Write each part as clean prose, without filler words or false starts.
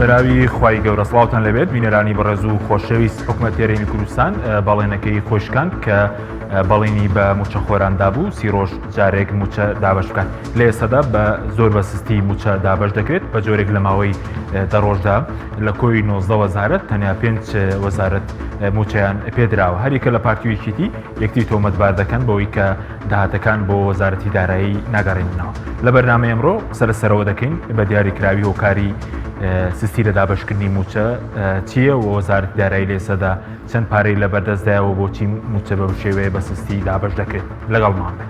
بەناوی خوای گەورە سڵاوتان لێبێت بینەرانی بەڕێز و خۆشەویست حکومەتی هەرێمی کوردستان بەڵێنەکەی خۆشکاند کە بەڵێنی بە موچەخۆران دابوو سی ڕۆژ جارێک موچە دابش بکات لە ئێستادا بە زۆر بە سستی موچە دابش دەکرێت بە جۆرێک لە ماوەی دە ڕۆژدا لە کۆی 19 وەزارەت تەنیا پێنج وەزارەت موچەیان پێدراوە هەریەکە لە پارتی و یەکێتی یەکتری تۆمەتبار دەکەن بەوەی کە داهاتەکان بۆ وەزارەتی دارایی ناگەڕێننەوە. لە بەرنامەی ئەمڕۆ قسە لەسەرەوە دەکەین بە دیاریکراوی هۆکاری سستی لە دابەشکردنی مووچە چییە و وەزارەتی دارایی لە ئێستادا چەند پارەی لەبەردەستدایە و بۆچی مووچە بەم شێوەیە بە سستی دابەش دەکرێت. لەگەڵمان بن.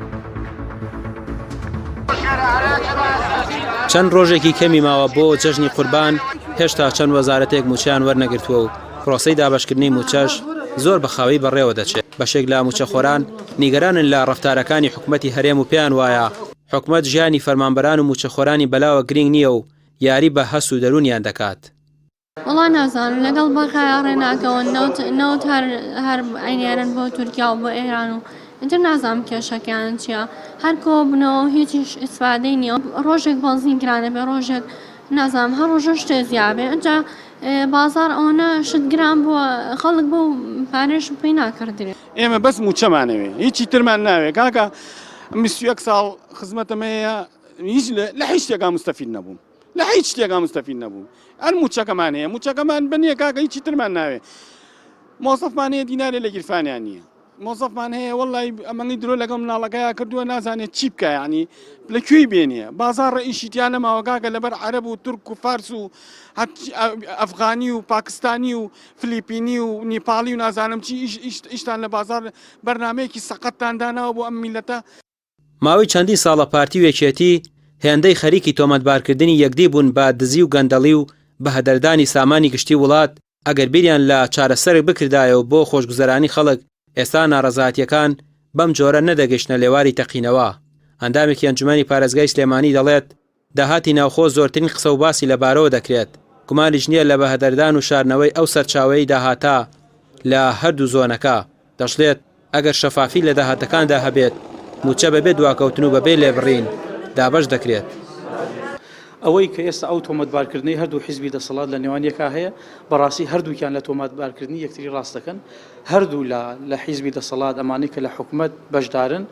چەند ڕۆژێکی کەمی ماوە بۆ جەژنی قوربان، هێشتا چەند وەزارەتێک مووچەیان وەرنەگرتووە و پرۆسەی دابەشکردنی مووچەش زۆر بە خاوی بەڕێوە دەچێت. بەشێک لە مووچەخۆران نیگەرانن لە ڕەفتارەکانی حکومەتی هەرێم و پێیان وایە حکومەت ژیانی فەرمانبەران و مووچەخۆرانی بەلاوە گرینگ نییە و یاری بە هەست و دەروونیان دەکات. وەڵا نازانم لەگەڵ بەغایا ڕێ ناکەون نەوت نەوت هەر هەر ئەینێرن بۆ تورکیا و بۆ ئێران و ئیتر نازانم کێشەکەیان چییە هەر کۆبنەوە و هیچیش ئیسفادەی نییە ڕۆژێک بەنزین گرانە بێ ڕۆژێک نازانم هەر ڕۆژە شتێ زیابێ ئینجا بازاڕ ئەوەنە شت گران بووە خەڵک بەو پارەیەش پێی ناکڕدرێ. ئێمە بەس مووچەمان ئەوێ هیچی ترمان ناوێ کاکە من 21 ساڵ خزمەتم هەیە هیچ لە هیچ شتێکا مستەفید نەبووم لە هیچ شتێکا مستەفید نەبووم ئەر مووچەکەمان هەیە مووچەکەمان بنیە کاکە هیچی ترمان ناوێ مۆزەفمان هەیە دینارێ لە گیرفانیان نییە مۆزەفمان هەیە وەڵی ئەمەنی درۆ لەگەڵ مناڵەکەیا کردووە نازانێت چی بکە ینی لە کوێی بێنێ بازاڕ ئیشی تیا نەماوە کاکە لەبەر عەرەب و تورک و فارس و ئەفغانی و پاکستانی و فلیپینی و نیپاڵی و نازانم چی ئیشتان لە بازار بەرنمەیەکی سەقەتتان داناوە بۆ ئەم میلەتە. ماوەی چەندین ساڵە پارتی و یەکێتی هێندەی خەریکی تۆمەتبارکردنی یەکدی بوون بە دزی و گەندەڵی و بەهەدەردانی سامانی گشتی وڵات، ئەگەر بیریان لە چارەسەرێک بکردایە و بۆ خۆشگوزەرانی خەڵک ئێستا ناڕەزایەتییەکان بەم جۆرە نەدەگەیشتنە لێواری تەقینەوە. ئەندامێکی ئەنجومەنی پارێزگای سلێمانی دەڵێت، داهاتی ناوخۆ زۆرترین قسە و باسی لەبارەوە دەکرێت، گومانیش نییە لە بەهەدەردان و شاردنەوەی ئەو سەرچاوەی داهاتە لە هەردوو زۆنەکە. دەشڵێت، ئەگەر شەفافی لە داهاتەکاندا هەبێت، مووچە بەبێ دواکەوتن و بەبێ لێبڕین دابەش دەکرێت. ئەوەی کە ئێستا ئەو تۆمەتبارکردنەی هەردوو حیزبی دەسەڵات لە نێوان یەکا هەیە، بەڕاستی هەردووکیان لە تۆمەتبارکردنی یەکتری ڕاست دەکەن. هەردوو لا لە حیزبی دەسەڵات ئەمانەی کە لە حکومەت بەشدارن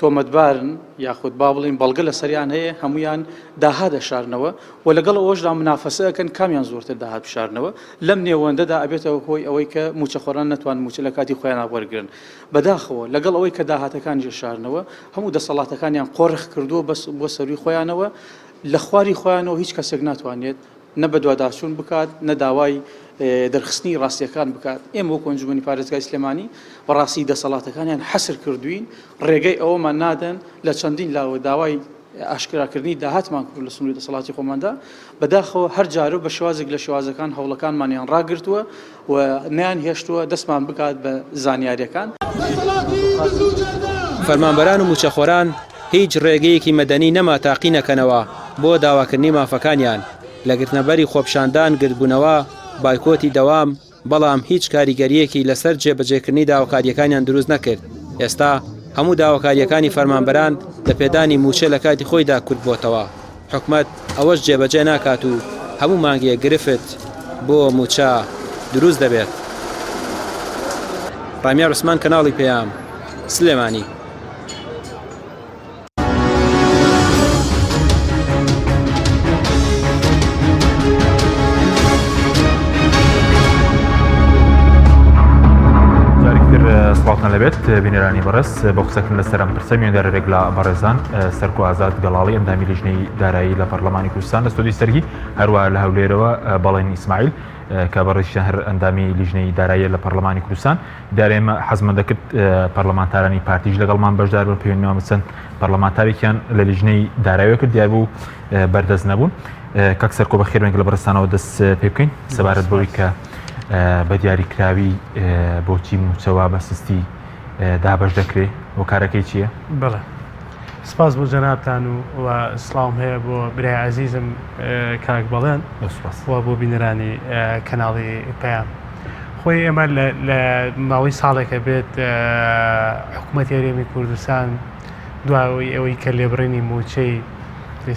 تۆمەتبارن یاخود با بڵێین بەڵگە لەسەریان هەیە هەمویان داهات دەشارنەوە و لەگەڵ ئەوەشدا منافەسە ئەکەن کامیان زۆرتر داهات بشارنەوە لەم نێوەندەدا ئەبێتە هۆی ئەوەی کە موچەخۆران نەتوان موچە لە کاتی خۆیان وەرگرن بەداخەوە لەگەڵ ئەوەی کە داهاتەکانیش ئەشارنەوە هەموو دەسەڵاتەکانیان قۆرخ کردووە بەس بۆ سەروی خۆیانەوە لە خواری خۆیانەوە هیچ کەسێک ناتوانێت نە بەدواداچوون بکات نە داوای دەرخستنی ڕاستیەکان بکات ئێمە وەکو ئەنجومەنی پارێزگای سلێمانی بەڕاستی دەسەڵاتەکانیان حەسر کردوین ڕێگەی ئەوەمان نادەن لە چەندین لاوە داوای ئاشکراکردنی داهاتمان کرد لە سنووری دەسەڵاتی خۆماندا بەداخەوە هەر جارە و بە شێوازێک لە شێوازەکان هەوڵەکانمانیان ڕاگرتووە و نەیان هێشتووە دەستمان بگات بە زانیاریەکان. فەرمانبەران و مووچەخۆران هیچ ڕێگەیەکی مەدەنی نەما تاقی نەکەنەوە بۆ داواکردنی مافەکانیان، لە گرتنەبەری خۆپیشاندان، گردبوونەوە، بایکۆتی دەوام، بەڵام هیچ کاریگەرییەکی لەسەر جێبەجێکردنی داواکارییەکانیان دروست نەکرد، ئێستا هەموو داواکارییەکانی فەرمانبەران لە پێدانی مووچە لە کاتی خۆیدا کورت بۆتەوە، حکومەت ئەوەش جێبەجێ ناکات و هەموو مانگێک گرفت بۆ مووچە دروست دەبێت. ڕامیار عوسمان کەناڵی پەیام، سلێمانی. سڵاوتان لەبێت بینەرانی بەڕێز بۆ قسەکردن لەسەر ئەم پرسە میوێندارێک لە بەڕێزان سەرکۆ ئازاد گەڵاڵی ئەندامی لیژنەی دارایی لە پەرلەمانی کوردستان لە ستۆدیۆی سەرگی هەروە لە هەولێرەوە بەڵێن ئیسماعیل کە بەڕێزیشیان هەر ئەندامی لیژنەی داراییە لە پەرلەمانی کوردستان. دیارە ئێمە حەزمان دەکرد پەرلەمانتارانی پارتیش لەگەڵمان بەشدار بن، پەیوەندیمان بە چەند پەرلەمانتارێکیان لە لیژنەی داراییەوە کرد، دیار بوو بەردەست نەبوون. کاک سەرکۆ بەخێر بێن لە بەڕێزتانەوە دەست پێ بکەین سەبارەت بەوەی کە بە دیاریکراوی بۆچی مووچە وا بە سستی دابەش دەکرێ، هۆکارەکەی چییە؟ بەڵێ سپاس بۆ جەنابتان و و سڵاوم هەیە بۆ برای عەزیزم کاک بەڵێن و بۆ بینەرانی کەناڵی پەیام. خۆی ئێمە لە ماوەی ساڵێکە بێت حکوومەتی هەرێمی کوردستان دوای ئەوەی کە لێبڕینی مووچەی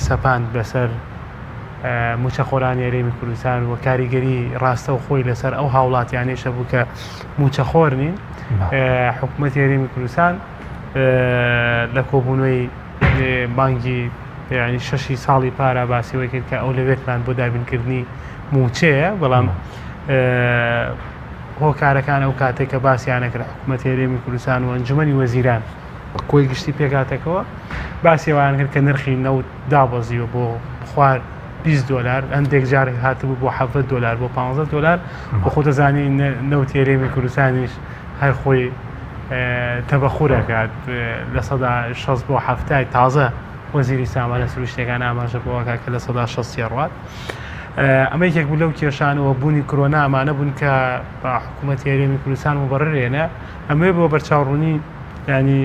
سەپاند بەسەر. مووچەخۆرانی هەرێمی کوردستان و کاریگەری ڕاستەوخۆی لەسەر ئەو هاوڵاتیانەیش هەبوو کە مووچەخۆر نین. حکوومەتی هەرێمی کوردستان لە کۆبوونەوەی مانگی یعنی شەشی ساڵی پارە باسی ئەوەی کرد کە ئەولەویەتمان بۆ دابینکردنی مووچەیە، بەڵام هۆکارەکان ئەو کاتێک کە باسییانە کرد حکوومەتی هەرێمی کوردستان و ئەنجومەنی وەزیران کۆی گشتی پێکهاتەکەوە باسی ئەوەیان کرد کە نرخی نەوت دابەزیوە بۆ خوار 20 دۆلار هەندێک جار هاتبوو بۆ 17 دۆلار بۆ 15 دۆلار بۆ خۆ دەزانی نەوتی هەرێمی کوردستانیش هەر خۆی تەبەخورەکات لە سەدا 60 بۆ هەفتای تازە وەزیری سامانە سروشتەکان ئاماژە بۆەکە کە لە سەدا 60 ڕات ئەمە یەکێک بوو لەو کێشانەوە بوونی کرۆنا ئەمانە بوون کە حکوومەت هەرێمی کوردستان مبڕرێنە ئەمەوێ بۆ بەرچاوڕوونی ینی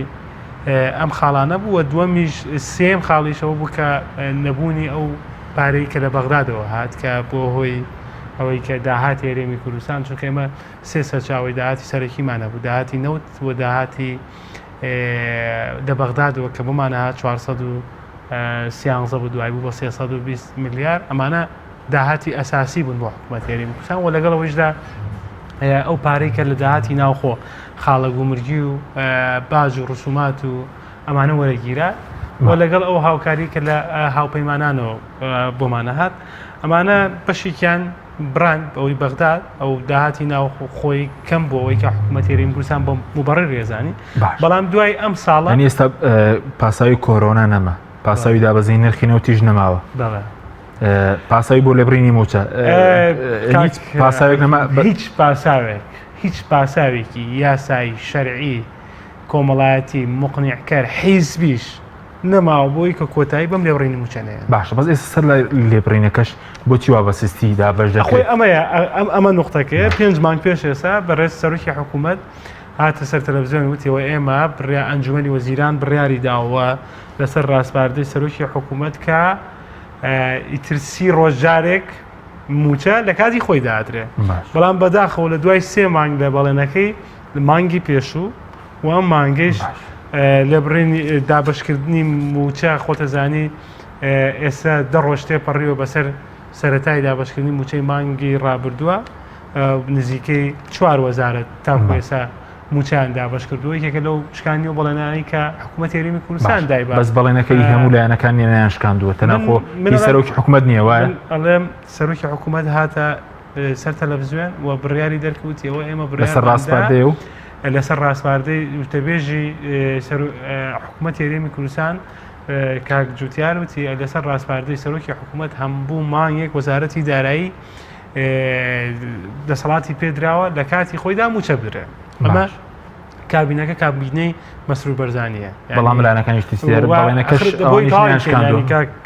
ئەم خاڵانە بوو و دووەمیش سێم خاڵیشەوە بوو کە نەبوونی ئەو پارەی کە لە بەغدادەوە هات کە بۆ هۆی ئەوەی کە داهاتی هەرێمی کوردستان چونکە ئێمە سێ سەرچاوی داهاتی سەرەکیمان هەبوو داهاتی نەوت و داهاتی لە بەغدادەوە کە بۆمانە هات 413 بوو دوای بوو بە 320 ملیار ئەمانە داهاتی ئەساسی بوون بۆ حکوومەتی هەرێمی کوردستان و لەگەڵ ئەوەیشدا ئەو پارەی کە لە داهاتی ناوخۆ خاڵە گومرگی و باج و ڕسومات و ئەمانە وەرەگیرا و لەگەڵ ئەو هاوکاری کە لە هاوپەیمانانەوە بۆمانە هات ئەمانە بەشێکیان بڕان ئەوەی بەغداد ئەو داهاتی ناو خۆی کەم بۆ ئەوەی کە حکوومەتی هەرێمی کوردستان بۆ مبڕی ڕێزانی بەڵام دوای ئەم ساڵە ئێستا پاساوی کۆرۆنا نەما پاساوی دابەزینی نرخی نەوتیش نەماوە پاساوی بۆ لێبڕینی مووچە هیچ پاساوێک نەما هیچ پاساوێک هیچ پاساوێکی یاسایی شەرعی کۆمەڵایەتی مقنیعکەر حیزبیش نەماوە بۆی کە کۆتایی بەم لێبڕینی مووچە نەیەن. باشە بەس ئێستا سەر لای لێبڕینەکەش بۆچی وا بە سستی دابەش دەکرێت؟ خۆی ئەمەیە ئەم ئەمە نوقتەکەیە پێنج مانگ پێش ئێستا بەڕێز سەرۆکی حکوومەت هاتە سەر تەلەڤزیۆن وتیەوە ئێمە بڕیا ئەنجومەنی وەزیران بڕیاری داوە لەسەر ڕاسپاردەی سەرۆکی حکوومەت کە ئیتر سی ڕۆژ جارێک مووچە لە کاتی خۆی دادرێ بەڵام بەداخەوە لە دوای سێ مانگ لە بەڵێنەکەی مانگی پێشوو و ئەم مانگەیش لە بڕینی دابشکردنی مووچە خۆتەزانی ئێستا دە ڕۆژ تێپەڕیوە بەسەر سەتای دابشکردنی مووچەی مانگی ڕابردووە نزیکەی چوار وەزارەت تاکو ئێستا مووچەیان دابەش کردووە، یەکێکە لەو شکاندنی و بەڵێنانەی کە حکوومەتی هەرێمی کوردستان دای بە. بەس بەڵێنەکەی هەموو لایەنەکان نییە نەیان شکاندووە، تەنها خۆ هی سەرۆکی حکوومەت نییە وایە؟ من ئەڵێم سەرۆکی حکوومەت هاتە سەر تەلەڤزیۆن و بڕیاری دەرکەوت ئەوە ئێمە بڕیارمان لەسەر ڕاسپاردەی و لەسەر ڕاسپاردەی وتەبێژی حکوومەتی هەرێمی کوردستان کاک جوتیار وتی لەسەر ڕاسپاردەی سەرۆکی حکوومەت هەمبوو مانگێک وەزارەتی دارایی دەسەڵاتی پێدراوە لە کاتی خۆیدا موچە بدرێ ئەمە کابینەکە کابینەی مەسرور بەرزانیە بەڵام لایەنەکانیش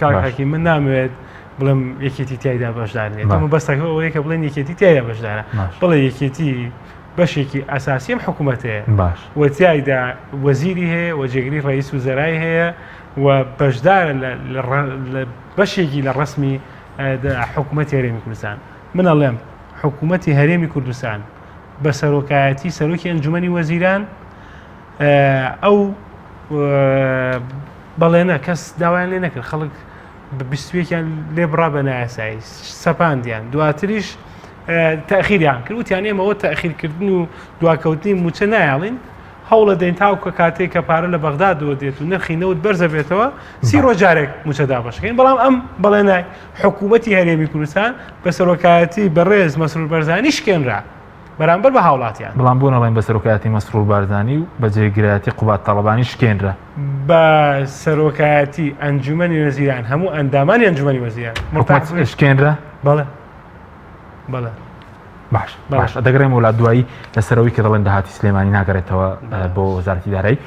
کاکی من نامەوێت بڵێم یەکێتی تایدا بەشدار نیە بەستەکە ئەوەیە کە بڵێن یەکێتی تایدا بەشدارە بڵێ یەکێتی بەشێکی ئەساسیم حکوومەتەیە باش و تایدا وەزیری هەیە و جێگری ڕئیس و زەرای هەیە و بەشدارە لە بەشێکی لە ڕسمی حکوومەتی هەرێمی کوردستان من ئەڵێم حکوومەتی هەرێمی کوردستان بە سەرۆکایەتی سەرۆکی ئەنجومەنی وەزیران ئەو بەڵێنە کەس داوایان لێ نەکرد خەڵک بیستویەکیان لێ بڕا بە نایاسایی سەپاندیان دواتریش تاخیریان کرد وتیان ئێمەوە تاخیرکردن و دواکەوتنی موچە نایڵین هەوڵەدەین تاوکە کاتێک کە پارە لە بەغدادەوە دێت و نرخی نەوت بەرزەبێتەوە سی ڕۆژ جارێک مووچە دابەشکەین بەڵام ئەم بەڵێنای حکوومەتی هەرێمی کوردستان بە سەرۆکایەتی بەڕێز مەسرور بەرزانی شکێنرا بەرامبەر بە هاوڵاتیان. بەڵام بۆ نەڵێن بە سەرۆکایەتی مەسرور بارزانی و بە جێگرایەتی قوباد تاڵەبانی شکێنرا؟ بە سەرۆکایەتی ئەنجومەنی وەزیران هەموو ئەندامانی ئەنجومەنی وەزیران حکومەت شکێنرا؟ بەڵێ بەڵێ. باش باش دەگەڕێمەوە لا دوایی لەسەرەوەی کە دەڵێن داهاتی سلێمانی ناگەڕێتەوە بۆ وەزارەتی دارایی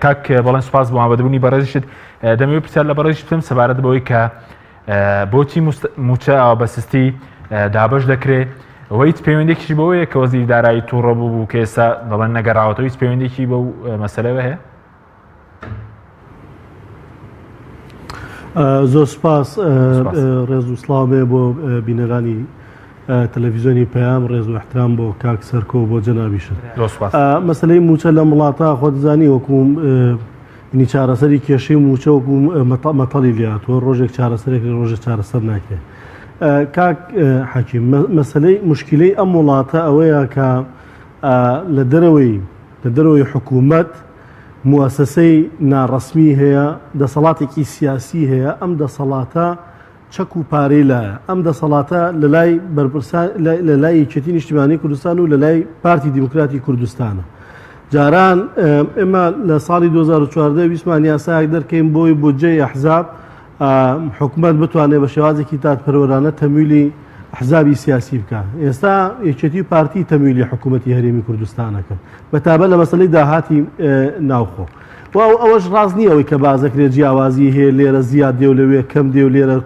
کاک بەڵێن سوپاس بۆ ئامادەبوونی بەڕێزیشت دەمەوێت پرسیار لە بەڕێزیش بکەم سەبارەت بەوەی کە بۆچی مووچە ئاوا بە سستی دابەش دەکرێ و هیچ پەیوەندێکیش بەوەیە کە وەزیری دارایی تووڕە بوو بوو کە ئێستا دەڵێن نەگەڕاوەتەوە هیچ پەیوەندێکی بەو مەسەلەوە هەیە زۆر سپاس ڕێز و سڵاو بێ بۆ بینەرانی تەلەڤیزیۆنی پەیام ڕێز و احترام بۆ کاک سەرکۆ بۆ جەنابیشت مەسلەی موچە لەم وڵاتە خۆ دەزانی وەکو نی چارەسەری کێشەی موچە وەکو مەتەڵی لاتوە ڕۆژێک چارەسەرێک ڕۆژێک چارەسەر ناکرێت. کاک حەکیم مەسەلەی مشکلەی ئەم وڵاتە ئەوەیە کە لە دەرەوەی لە دەرەوەی حکوومەت موسسەی ناڕەسمی هەیە، دەسەڵاتێکی سیاسی هەیە، ئەم دەسەڵاتە چەک و پارەی لایە، ئەم دەسەڵاتە لە لای بەرپرسان لە لای یەکێتی نیشتیمانی کوردستان و لە لای پارتی دیموکراتی کوردستانە. جاران ئێمە لە ساڵی 2014 ویستمان یاسایەک دەرکەین بۆی بودجەی ئەحزاب حکومەت بتوانێت بە شێوازێکی دادپەروەرانە تەمویلی ئەحزابی سیاسی بکە. ئێستا یەکێتی و پارتی تەمویلی حکوومەتی هەرێمی کوردستانەکەن بە تابە لە مەسلەی داهاتی ناوخۆ. و ئەوەش ڕاست نییە ئەوەی کە بازەکرێت جیاوازی هەیە لێرە زیاد دێ و لەوێ کەم دێ و لێرە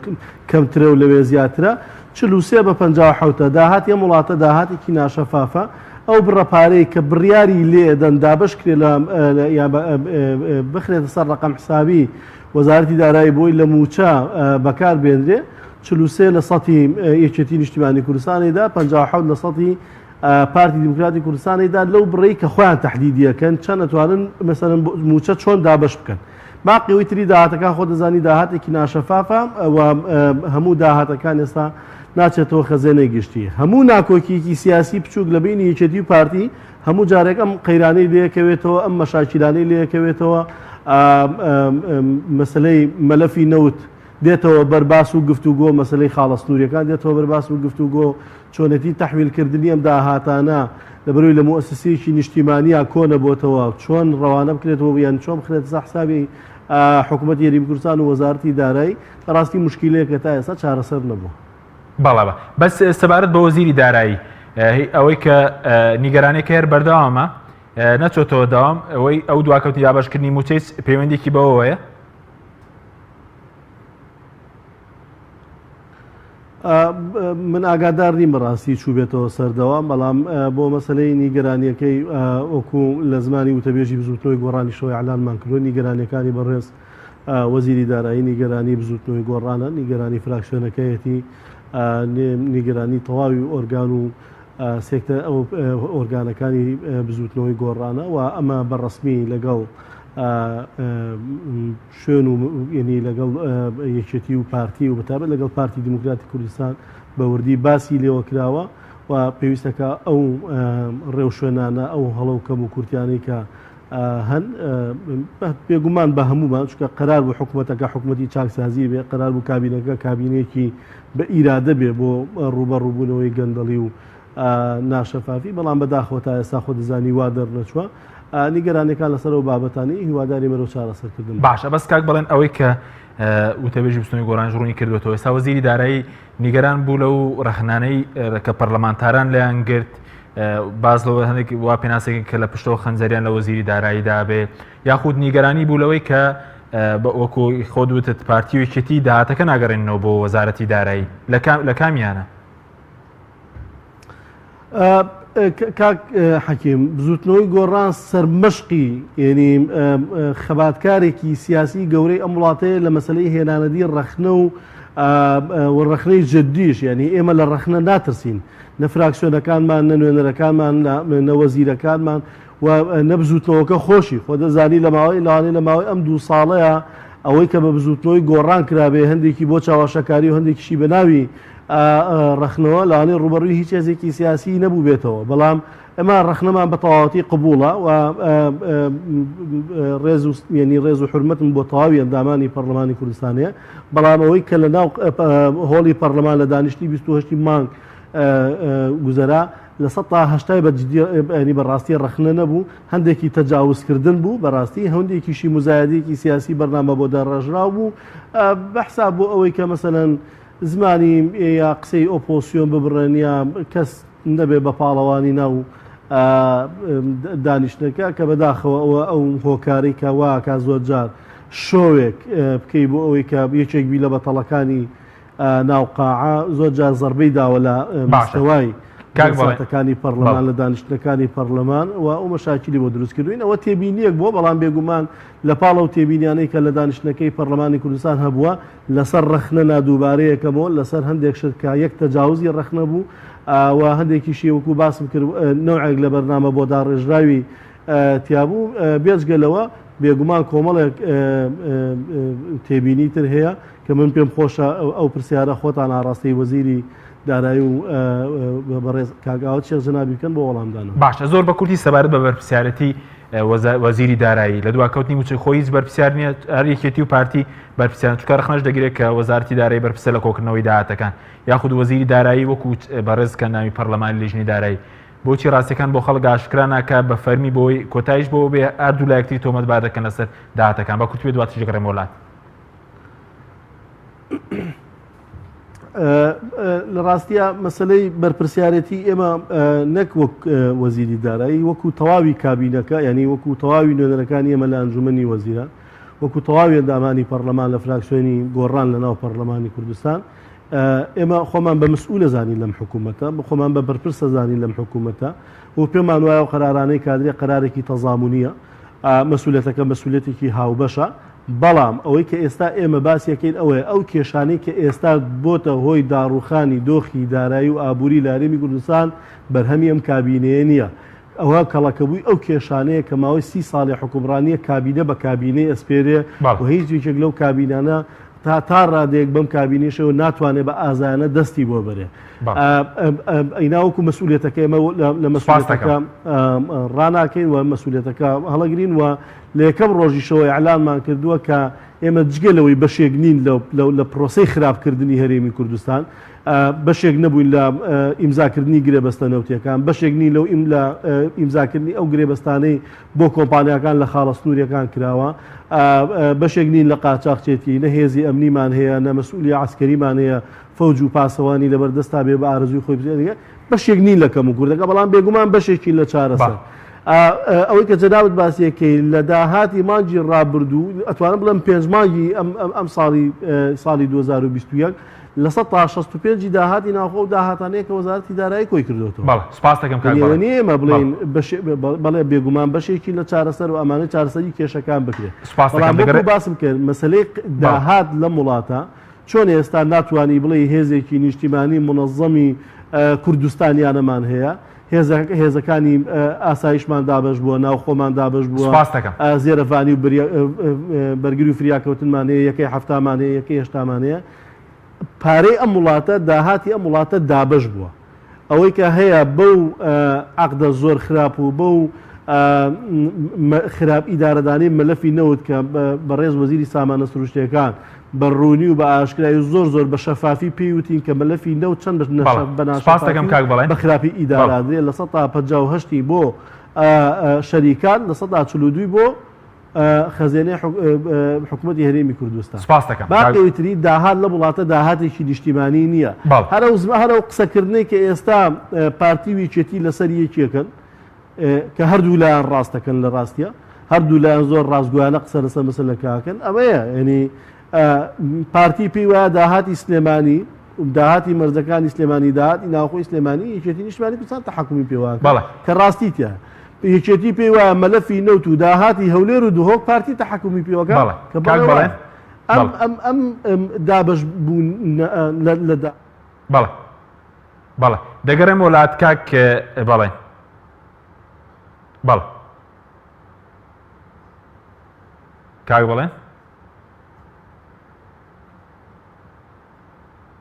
کەمترە و لەوێ زیاترە 43 بە 57 داهاتی ئەم وڵاتە داهاتێکی ناشەفافە ئەو بڕە پارەی کە بڕیاری لێدەن دابەش کرێ لە بخرێتە سەر ڕقم حسابی وەزارەتی دارایی بۆی لە مووچە بەکار بێنرێ، 43 لە سەتی یەکێتی نیشتیمانی کوردستانی دا، 57 لە سەتی پارتی دیموکراتی کوردستانی دا لەو بڕەی کە خۆیان تەحدیدی ئەکەن چەند ئەتوانن مەسەلەن مووچە چۆن دابەش بکەن. باقی ئەوی تری داهاتەکان خۆ دەزانی داهاتێکی ناشەفافە و هەموو داهاتەکان ئێستا ناچێتەوە خەزێنەی گشتی. هەموو ناکۆکیەکی سیاسی بچووک لە بینی یەکێتی و پارتی هەموو جارێک ئەم قەیرانەی لێکەوێتەوە، ئەم مەشاکیلانەی لێکەوێتەوە، مەسەلەی مەلەفی نەوت دێتەوە بەر باس و گفتوگۆ، مەسەلەی خاڵە سنووریەکان دێتەوە بەر باس و گفتوگۆ، چۆنێتی تەحویلکردنی ئەم داهاتانە لەبەرئەوەی لە موئەسسەیەکی نیشتیمانیا کۆ نەبۆتەوە چۆن ڕەوانە بکرێتەوە یان چۆن بخرێتە سەر حسابی حکوومەتی هەرێمی کوردستان و وەزارەتی دارایی، بەڕاستی موشکیلەیەکە تا ئێستا چارەسەر نەبووە. بەڵێ بەس سەبارەت بە وەزیری دارایی ئەوەی کە نیگەرانێک هەر بەردەوامە نەچۆتەوە داوام ئەوەی ئەو دواکەوتنی دابشکردنی موچەی پەیوەندێکی بەوەیە من ئاگادار نیم بەڕاستی چووبێتەوە سەردەوام بەڵام بۆ مەسلەی نیگەرانیەکەی وەکو لە زمانی وتەبێژی بزوتنەوەی گۆڕانیشەوەی ئەلانمان کردو نیگەرانیەکانی بەڕێز وەزیری دارایی نیگەرانی بزوتنەوەی گۆڕانە، نیگەرانی فراکسیۆنەکەیەتی، نیگەرانی تەواوی ئۆرگان و سێکتەر ئەو ئۆرگانەکانی بزوتنەوەی گۆڕانە و ئەمە بە ڕەسمی لەگەڵ شوێن و ینی لەگەڵ یەکێتی و پارتی و بەتابەت لەگەڵ پارتی دیموکراتی کوردستان بە وردی باسی لێوە کراوە و پێویستەکە ئەو ڕێوشوێنانە ئەو هەڵە و کەم و کورتیانەی کە هەن بێگومان بە هەموومان چونکە قەرار بوو حکوومەتەکە حکوومەتی چاکسازی بێ قەرار بوو کابینەکە کابینێکی بە ئیرادە بێ بۆ ڕووبەڕووبوونەوەی گەندەڵی و ناشەفافی بەڵام بەداخەوە تا ئێستا خۆ دەزانی وا دەرنەچووە نیگەرانەکان لەسەر ئەو بابەتانی هیواداری بەرەو چارەسەرکردن باشە بەس کاک بەڵێن ئەوەی کە وتەبێژی بستنی گۆرانش ڕوونی کردوێتەوە ئێستا وەزیری دارایی نیگەران بوو لەو ڕەخنانەی کە پەرلەمانتاران لێیان گرت باز لەوە هەندێک وا پێناسێک کە لە پشتەوە خەنجەریان لە وەزیری دارایی دابێ یاخود نیگەرانی بوو لەوەی کە وەکو خۆت وتت پارتی و یەکێتی داهاتەکە ناگەڕێننەوە بۆ وەزارەتی دارایی لە کامیانە؟ کاک حەکیم بزوتنەوەی گۆڕان سەرمەشقی یعنی خەباتکارێکی سیاسی گەورەی ئەم وڵاتەیە لە مەسلەی هێنانەدی ڕەخنە و ڕەخنەی جددیش یعنی ئێمە لە ڕەخنە ناترسین نە فراکسیۆنەکانمان نە نوێنەرەکانمان نە وەزیرەکانمان و نە بزوتنەوەکە خۆشی خۆ دەزانی لە ماوەی لەوانەیە لە ماوەی ئەم دوو ساڵەیە ئەوەی کە بە بزوتنەوەی گۆڕان کرابێ هەندێکی بۆ چاواشەکاری و هەندێکیشی بە ناوی ڕەخنەوە لەوانەیە ڕووبەڕووی هیچ هێزێکی سیاسی نەبووبێتەوە بەڵام ئەمە ڕەخنەمان بە تەواوەتی قبوڵە و ڕێز و یعنی ڕێز و حرمەتم بۆ تەواوی ئەندامانی پەرلەمانی کوردستانەیە بەڵام ئەوەی کە لە ناو هۆڵی پەرلەمان لە دانیشتنی 28 مانگ گوزەرا لە سەتا هەشتای بە جدی ینی بەڕاستی ڕەخنە نەبوو هەندێکی تەجاوزکردن بوو بەڕاستی هەندێکیشی مزایدێکی سیاسی بەرنامە بۆ داڕێژراو بوو بەحساب بۆ ئەوەی کە مەسەلەن زمانی یا قسەی ئۆپۆسیۆن ببڕن یا کەس نەبێ بە پاڵەوانی ناو دانیشتنەکە کە بەداخەوە ئەوە ئەو هۆکارەی کە واکا زۆر جار شۆوێک بکەی بۆ ئەوەی کە یەکێک بی لە بەتەڵەکانی ناو قاعە زۆر جار زەربەی داوە لە مستەوای کاتەکانی پەرلەمان لە دانیشتنەکانی پەرلەمان و ئەو مەشاکیلی بۆ دروست کردوین ئەوە تێبینیەک بووە بەڵام بێگومان لە پاڵ ئەو تێبینیانەی کە لە دانیشتنەکەی پەرلەمانی کوردستان هەبووە لەسەر ڕەخنە نادووبارەیەکەمەوە لەسەر هەندێک شت کە یەک تەجاوزی ڕەخنە بوو و هەندێکیشی وەکو باسم کرد نەوعێک لە بەرنامە بۆ داڕێژراوی تیابوو بێجگە لەوە. بێگومان کۆمەڵێک تێبینی تر هەیە کە من پێم خۆشە ئەو پرسیارە خۆتان ئاڕاستەی وەزیری دارایی و بەڕێز کاک ئاوات شێخ جەنابی بکەن بۆ وەڵامدانەوە. باشە زۆر بە کورتی سەبارەت بە بەرپرسیارێتی وەزیری دارایی لە دواکەوتنی مووچەی خۆی هیچ بەرپرسیار نییە هەر یەکێتی و پارتی بەرپرسیارن چونکە ڕەخنەش دەگرێت کە وەزارەتی دارایی بەرپرسە لە کۆکردنەوەی داهاتەکان یاخود وەزیری دارایی وەکو بەڕێز کە ناوی پەرلەمانی لیژنەی دارایی بۆچی ڕاستیەکان بۆ خەڵک ئاشکرا ناکا بە فەرمی بۆی کۆتایش بۆ بێ هەردوو لایەکتری تۆمەتبار دەکەن لەسەر داهاتەکان بە کورتی بێ دواتریش دەگەڕێمەوە لات. لە ڕاستیە مەسلەی بەرپرسیارەتی ئێمە نەک وەک وەزیری دارایی وەکو تەواوی کابینەکە ینی وەکو تەواوی نوێنەرەکانی ئێمە لە ئەنجومەنی وەزیران وەکو تەواوی ئەندامانی پەرلەمان لە فراکسیۆنی گۆڕان لە ناو پەرلەمانی کوردستان ئێمە خۆمان بە مسئول زانین لەم حکوومەتە خۆمان بە بەرپرسە زانین لەم حکوومەتە و پێمان وایە و قەرارانەی کادرێ قەرارێکی تەزامونیە مەسولەتەکە مەسولەتێکی هاوبەشە بەڵام ئەوەی کە ئێستا ئێمە باسی ئەکەین ئەوەیە ئەو کێشانەی کە ئێستا بۆتە هۆی داڕوخانی دۆخی دارایی و ئابووری لە هەرێمی کوردستان بەرهەمی ئەم کابینەیە نییە. ئەوە کەڵەکەبووی ئەو کێشانەیە کە ماوەی سی ساڵی حوکمڕانییە کابینە بە کابینەی ئەسپێرێ و هیچ یەکێک لەو کابینانە تا تا ڕادەیەک بەم کابینەیشەوە ناتوانێ بە ئازایانە دەستی بۆ بەرێ. ئەینا وەکو مەسئولیەتەکە ئێمە لە مەسئولیەتەکە ڕاناکەین و مەسئولیەتەکە هەڵەگرین و لە یەکەم ڕۆژیشەوە ئیعلانمان کردووە کە ئێمە جگە لەوەی بەشێک نین لە پرۆسەی خراپکردنی هەرێمی کوردستان، بەشێک نەبووین لە ئیمزاکردنی گرێبەستە نەوتییەکان، بەشێک نین لەو لە ئیمزاکردنی ئەو گرێبەستانەی بۆ کۆمپانیاکان لە خاڵە سنوورییەکان کراوە، بەشێک نین لە قاچاخچێتی، نە هێزی ئەمنیمان هەیە، نە مەسئولی عەسکەریمان هەیە، فەوج و پاسەوانی لەبەردەستا بێ بە ئارەزووی خۆی بچێت. بەشێک نین لە کەموکورتەکە، بەڵام بێگومان بەشێکین لە چارەسەر. ئەوەی کە جەنابت باسی ئەکەی لە داهاتی مانگی ڕابردوو، ئەتوانم بڵێم پێنج مانگی ئەم ساڵی ساڵی 2021 65% ی داهاتی ناوخۆ و داهاتانەیە کە وەزارەتی دارایی کۆی کردوێتەوە. بەڵێ سوپاس دەکەم کاک بەڵێ. نییە ئێمە بڵێین بەڵێ بێگومان بەشێکی لە چارەسەر و ئەمانە چارەسەری کێشەکان بکرێت. سوپاس دەکەم. بەڵام وەکو باسم کرد مەسەلەی داهات لەم وڵاتە چۆن ئێستا ناتوانی بڵێی هێزێکی نیشتیمانی مونەزەمی کوردستانیانەمان هەیە، هێزەکانی ئاسایشمان دابەش بووە، ناوخۆمان دابەش بووە، زێرەڤانی و بەرگری و فریاکەوتنمان هەیە، یەکەی حەفتامان هەیە، یەکەی هەشتامان هەیە. پارەی ئەم وڵاتە، داهاتی ئەم وڵاتە دابەش بووە. ئەوەی کە هەیە بەو عەقدە زۆر خراپ و بەو خراپ ئیدارەدانەی مەلەفی نەوت کە بەڕێز وەزیری سامانە سروشتیەکان بە ڕوونی و بە ئاشکرایی و زۆر زۆر بە شەفافی پێی وتین کە مەلەفی نەوت چەند بە ناشەفافی و بە خراپی ئیدارادرێ 58% ی بۆ شەریکان 42% ی بۆ خەزێنەی حکومەتی هەرێمی کوردستان. سپاست دەکەم. باقی تری داهات لەم وڵاتە داهاتێکی نیشتیمانی نییە. هەر ئەو هەر ئەو قسەکردنەی کە ئێستا پارتی و یەکێتی لەسەر یەکێکن کە هەردوو لایان ڕاست دەکەن لە ڕاستیە هەردوو لایان زۆر ڕاستگۆیانە قسە لەسەر مەسەلەکە ئەکەن ئەمەیە یعنی پارتی پێی وایە داهاتی سلێمانی داهاتی مەرزەکانی سلێمانی داهاتی ناوخۆی سلێمانی یەکێتی نیشتمانی کوردستان تەحەکومی پێوە بەڵێ. کە ڕاستی تیا یەکێتی پێی وایە مەلەفی نەوت و داهاتی هەولێر و دهۆک پارتی تەحەکومی پێوەکە بەڵێ. کە کاک بەڵێ بەڵێن. وایە. ئەم بەڵێ. ئەم ئەم ئەم دابەش بوون لە لە دا بەڵێ بەڵێ دەگەڕێمەوە لات کاک بەڵێن بەڵێ کاک بەڵێن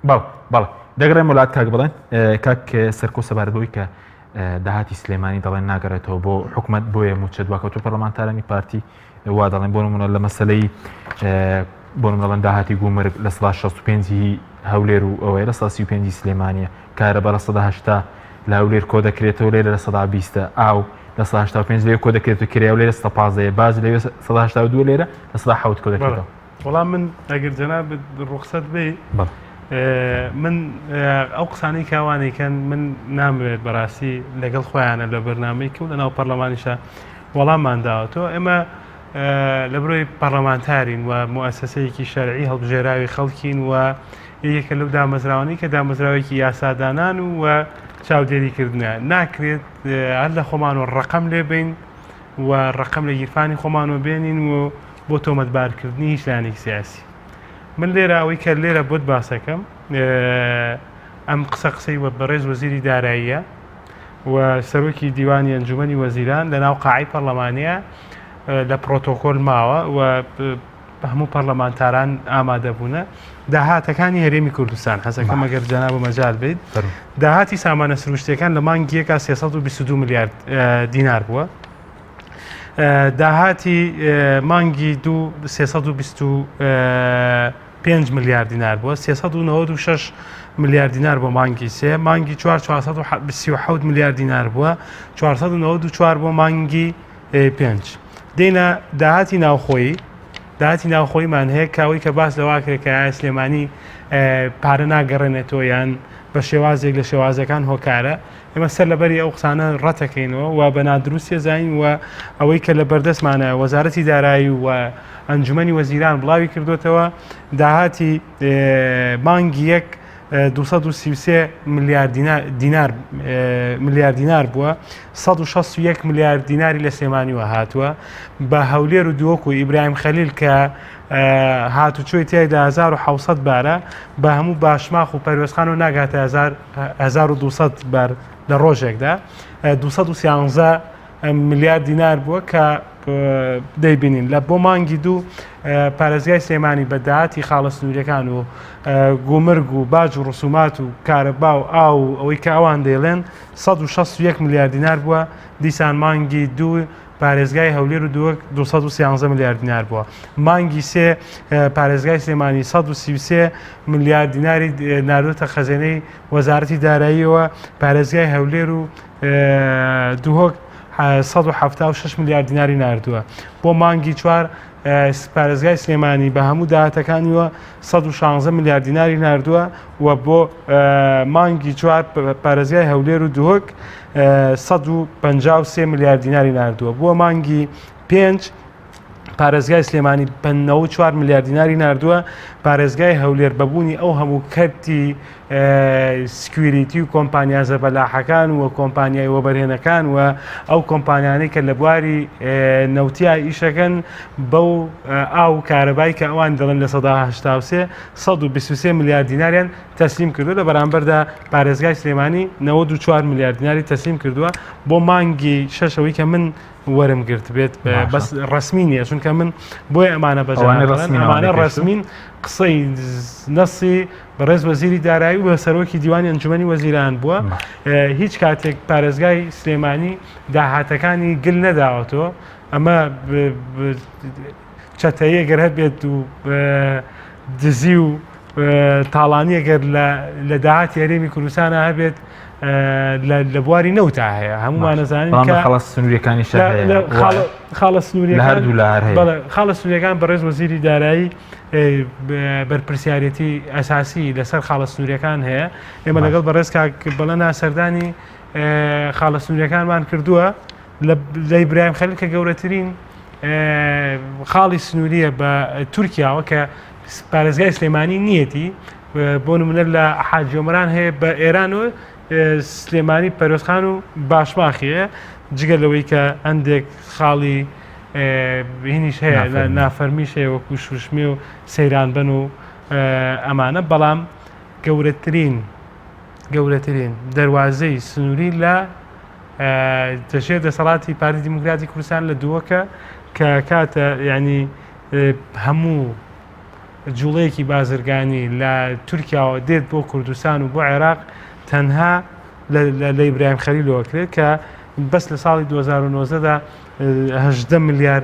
بەڵێ بەڵێ دەگەڕێمەوە لات کاک بڵێن کاک سەرکۆ سەبارەت بەوەی کە داهاتی سلێمانی دەڵێن ناگەڕێتەوە بۆ حکومت بۆیە موچە دواکەوتو پەرلەمانتارانی پارتی وا دەڵێن بۆ نمونە لە مەسلەی بۆ نمونە داهاتی گومرگ لە سەدا 65 هەولێر و ئەوەیە لە سەدا 35 سلێمانیە کارەبا لە سەدا 80 لە هەولێر کۆ دەکرێتەوە لێرە لە سەدا 20 ئاو لە سەدا 85 لێ کۆ دەکرێت و کرێ و لێرە سەدا 15 باج لەوێ سەدا 82 لێرە لە سەدا 7 کۆ دەکرێتەوە وەڵا من ئەگەر جەنابت ڕوخسەت بێ من ئەو قسانەی کاوانەیکەن من نامەوێت بەڕاستی لەگەڵ خۆیانە لە بەرنمەی کە و لەناو پەرلەمانیشە وەڵاممان داوەتەوە ئێمە لە برۆی پەرلەمانتارین و موسسەیەکی شەرعی هەڵبژێراوی خەڵکین و یەکە لەو دامەزراوانەی کە دامەزراوێکی یاسادانان و و چاودێریکردنە ناکرێت هەر لە خۆمان و ڕقم لێ بین و ڕقم لە گیرفانی خۆمان و بێنین و بۆ تۆمەتبارکردنی هیچ لایەنێکی سیاسی. من لێرە ئەوەی کە لێرە بۆت باسەکەم ئەم قسە قسەی وە بەڕێز وەزیری داراییە و سەرۆکی دیوانی ئەنجومەنی وەزیران لە ناو قاعی پەرلەمانیە. لە پرۆتۆکۆل ماوە و هەموو پەرلەمانتاران ئامادە بوونە داهاتەکانی هەرێمی کوردستان حەزەکەم ئەگەر جەناب و مەجال بیت داهاتی سامانە سروشتەکان لە مانگیەکە 322 میلیارد دینار بووە داهاتی مانگی دوو 325 میلیارد دینار بووە 396 میلیارد دینار بۆ مانگی سێ مانگی 4 437 میلیارد دینار بووە 494 بۆ مانگی پێنج دێنە داهاتی ناوخۆیی داهاتی ناوخۆیمان هەیە کاوەی کە باس لەوا کرێت کە ئایا سلێمانی پارە ناگەڕێنێتەوە یان بە شێوازێک لە شێوازەکان هۆکارە ئێمە سەر لەبەری ئەو قسانە ڕەتەکەینەوە و بە نادروستی زانین و ئەوەی کە لە بەردەستمانە وەزارەتی دارایی و ئەنجومەنی وەزیران بڵاوی کردوتەوە داهاتی مانگی یەک 233 ملیار دینار ملیار دینار بووە 161 ملیار دیناری لە سلێمانیوە هاتووە بە هەولێر و دووەک و ئیبراهیم خەلیل کە هاتوچۆی تیایدا 1600 بارە بە هەموو باشماخ و پەروێزخان و ناگاتە 1200 بار لە ڕۆژێکدا 213 ملیار دینار بووە کە دەیبینین لە بۆ مانگی دوو پارێزگای سلێمانی بە داهاتی خاڵە سنووریەکان و گومرگ و باج و ڕسومات و کارەبا و ئاو و ئەوەی کە ئەوان دەیڵێن 161 ملیار دینار بووە دیسان مانگی دوو پارێزگای هەولێر و دووەک 213 ملیار دینار بووە مانگی سێ پارێزگای سلێمانی 133 ملیار دیناری ناردوتە خەزێنەی وەزارەتی داراییەوە پارێزگای هەولێر و دهۆک 176 ملیار دیناری ناردووە بۆ مانگی چوار پارێزگای سلێمانی بە هەموو داهاتەکانیوە 116 ملیار دیناری ناردووە و بۆ مانگی چوار پارێزگای هەولێر و دهۆک 153 ملیار دیناری ناردووە بۆ مانگی پێنج پارێزگای سلێمانی 94 ملیار دیناری ناردووە پارێزگای هەولێر بەبوونی ئەو هەموو کەرتی security و کۆمپانیا زەبەلاحەکان و کۆمپانیای وەبەرهێنەکان و ئەو کۆمپانیانەی کە لە بواری نەوتیا ئیشەکەن بەو ئاو و کارەبای کە ئەوان دەڵێن 83 123 ملیار دیناریان تەسلیم کردو لە بەرامبەردا پارێزگای سلێمانی 94 ملیار دیناری تەسلیم کردووە بۆ مانگی شەشەوەی کە من وەرم گرت بێت بەس ڕسمی نییە چونکە من بۆیە ئەمانە بەجانە ڕسمینەوانە ڕسمین قسەی نەسی بەڕێز وەزیری دارایی و سەرۆکی دیوانی ئەنجومەنی وەزیران بووە هیچ کاتێک پارێزگای سلێمانی داهاتەکانی گل نەداوەتەوە ئەمە چەتەیە گەر هەبێت و دزی و تاڵانیە گەر لە داهاتی هەرێمی کوردستانە هەبێت لە بواری نەوتا هەیە هەمومانەزانین کە خاڵە سنووریەکانی خاڵە سنووری خاڵە سنووریەکان بەڕێز وەزیری دارایی بەرپرسیارێتی ئەساسی لەسەر خاڵە سنووریەکان هەیە ئێمە لەگەڵ بەڕێز کاک بەڵێنا سەردانی خاڵە سنووریەکانمان کردووە لە ئیبراهیم خەلیل کە گەورەترین خاڵی سنووریە بە تورکیاوە کە پارێزگای سلێمانی نیەتی بۆ نمونە لە حاجیۆمەران هەیە بە ئێران و سلێمانی پەرۆزخان و باشماخیە جگە لەوەی کە هەندێک خاڵی هینیش هەیە نافەرمیش هەیە وەکو شوشمێ و سەیران بن و ئەمانە بەڵام گەورەترین گەورەترین دەواازەی سنووری لە دەژێر دەسەڵاتی پارتی دیموکراتی کوردستان لە دووەکە کە کاتە ینی هەموو جوڵەیەکی بازرگانی لە تورکیاوە دێت بۆ کوردستان و بۆ عێراق تەنها لە ئیبراهیم خەلیلەوە کرێت کە بەس لە ساڵی 2009 دا 18 ملیار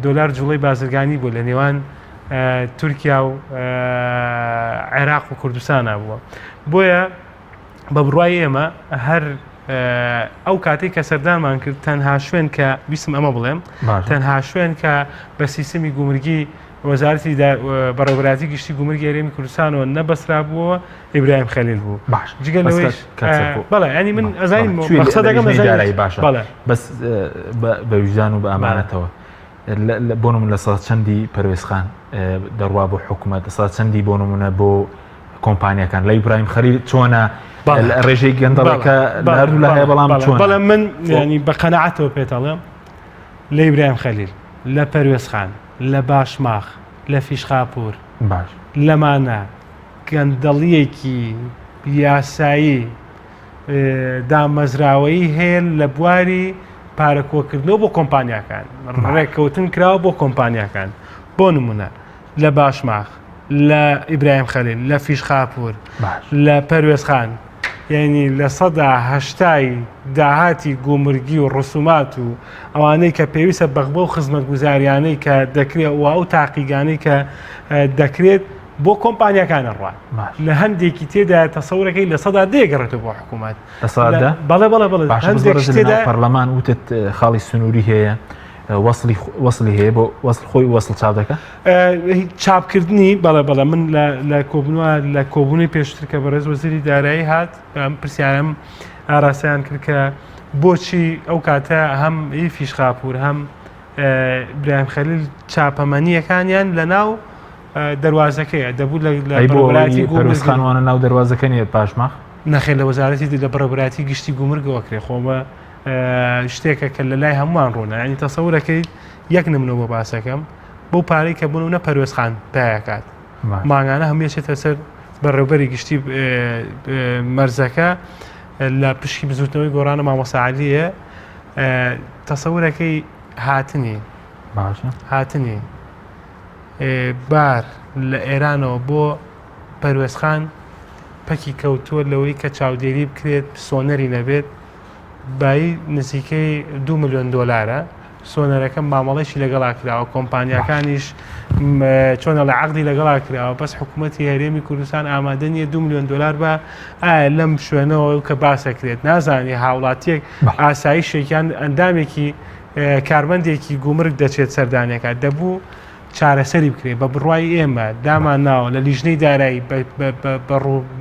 دلار جوڵەی بازرگانی بوو لە نێوان تورکیا و عێراق و کوردستانە بووە بۆیە بە بڕای ئێمە هەر ئەو کاتێک کە سەردانمان کرد تەنها شوێن کە ویستم ئەمە بڵێم تەنها شوێن کە بە سیستمی گومرگی وەزارەتی بەڕێوەبەرایەتی گشتی گومرگی هەرێمی کوردستانەوە نەبەسترابووەوە ئیبراهیم خەلیل بوو باش جگە لەوەیش بەڵێ ینی من ئەزانین مەقسەدەکەم دارایی باشە بەڵێ بەس بە ویژدان و بە ئامانەتەوە بۆ نمونە لە سەد چەندی پەروێزخان دەڕوا بۆ حکوومەت سەد چەندی بۆ نمونە بۆ کۆمپانیەکان لە ئیبراهیم خەلیل چۆنە ڕێژەی گەندەڵەکە هەردوو لە هەیە بەڵام چۆن بەڵێ من ینی بە قەنەعەتەوە پێتەڵێم لە ئیبراهیم خەلیل لە پەروێزخان لە باشماخ، لە فیشخاپوور، باش. لەمانە گەندەڵییەکی یاسایی دامەزراوەیی هەیە لە بواری پارە کۆکردنەوە بۆ کۆمپانیاکان ڕێککەوتن کراوە بۆ کۆمپانیاکان بۆ نمونە لە باشماخ لە ئیبراهیم خەلیل لە فیشخاپور لە پەروێزخان یعنی 80% داهاتی گومرگی و ڕسومات و ئەوانەی کە پێویستە بەغبە و خزمەتگوزاریانەی کە دەکرێت و ئەو تاقیگانەی کە دەکرێت بۆ کۆمپانیاکان ئەڕوات لە هەندێکی تێدا تەسەورەکەی 10% گەڕێتەوە بۆ حکوومەت بەڵێ بەڵێ بەڵێ پەرلەمان وتت خاڵی سنووری هەیە وەصلی وەصلی هەیە بۆ وەصل خۆی وەصل چاپ دەکە چاپکردنی بەڵێ بەڵێ من لە کۆبنوە لە کۆبوونی پێشتر کە بەڕێز وەزیری دارایی هات ئەم پرسیارم ئاراستەیان کرد کە بۆچی ئەو کاتە هەم ئی فیشخاپور هەم برایم خەلیل چاپەمەنیەکانیان لە ناو دەواازەکەیە دەبوو لە خانوانە ناو دەواازەکە نیە پاشماخ نەخێر لە وەزارەتی لە بەڕێوەبەرایەتی گشتی گومرگەوە کرێ خۆمە شتێکە کە لە لای هەمووان ڕوونە ینی تەسەورەکەی یەک نمونە بۆ باسەکەم بەو پارەی کە بوون نە پەروێزخان پایەکات مانگانە هەمووی چێتە سەر بەڕێوبەری گشتی مەرزەکە لە پشکی بزوتنەوەی گۆڕانە مامۆساعالیە تەسەورەکەی هاتنی باشە هاتنی بار لە ئێرانەوە بۆ پەروێزخان پەکی کەوتووە لەوەی کە چاودێری بکرێت سۆنەری نەبێت بایی نزیکەی دو ملیۆن دۆلارە سۆنەرەکە مامەڵێکی لەگەڵا کراوە کۆمپانیاکانیش چۆنە لە عقدی لەگەڵا کراوە بەس حکوومەتتی هەرێمی کوردستان ئامادە نییە دو ملیۆن دلار بە ئایا لەم شوێنەوە کە باسەکرێت نازانی هاوڵاتیەک ئاسایشێکیان ئەندامێکی کارمەندێکی گومرگ دەچێت سەردانەکە دەبوو چارەسەری بکرێت، بە بڕوای ئێمە دامان ناوە لە لیژنەی دارایی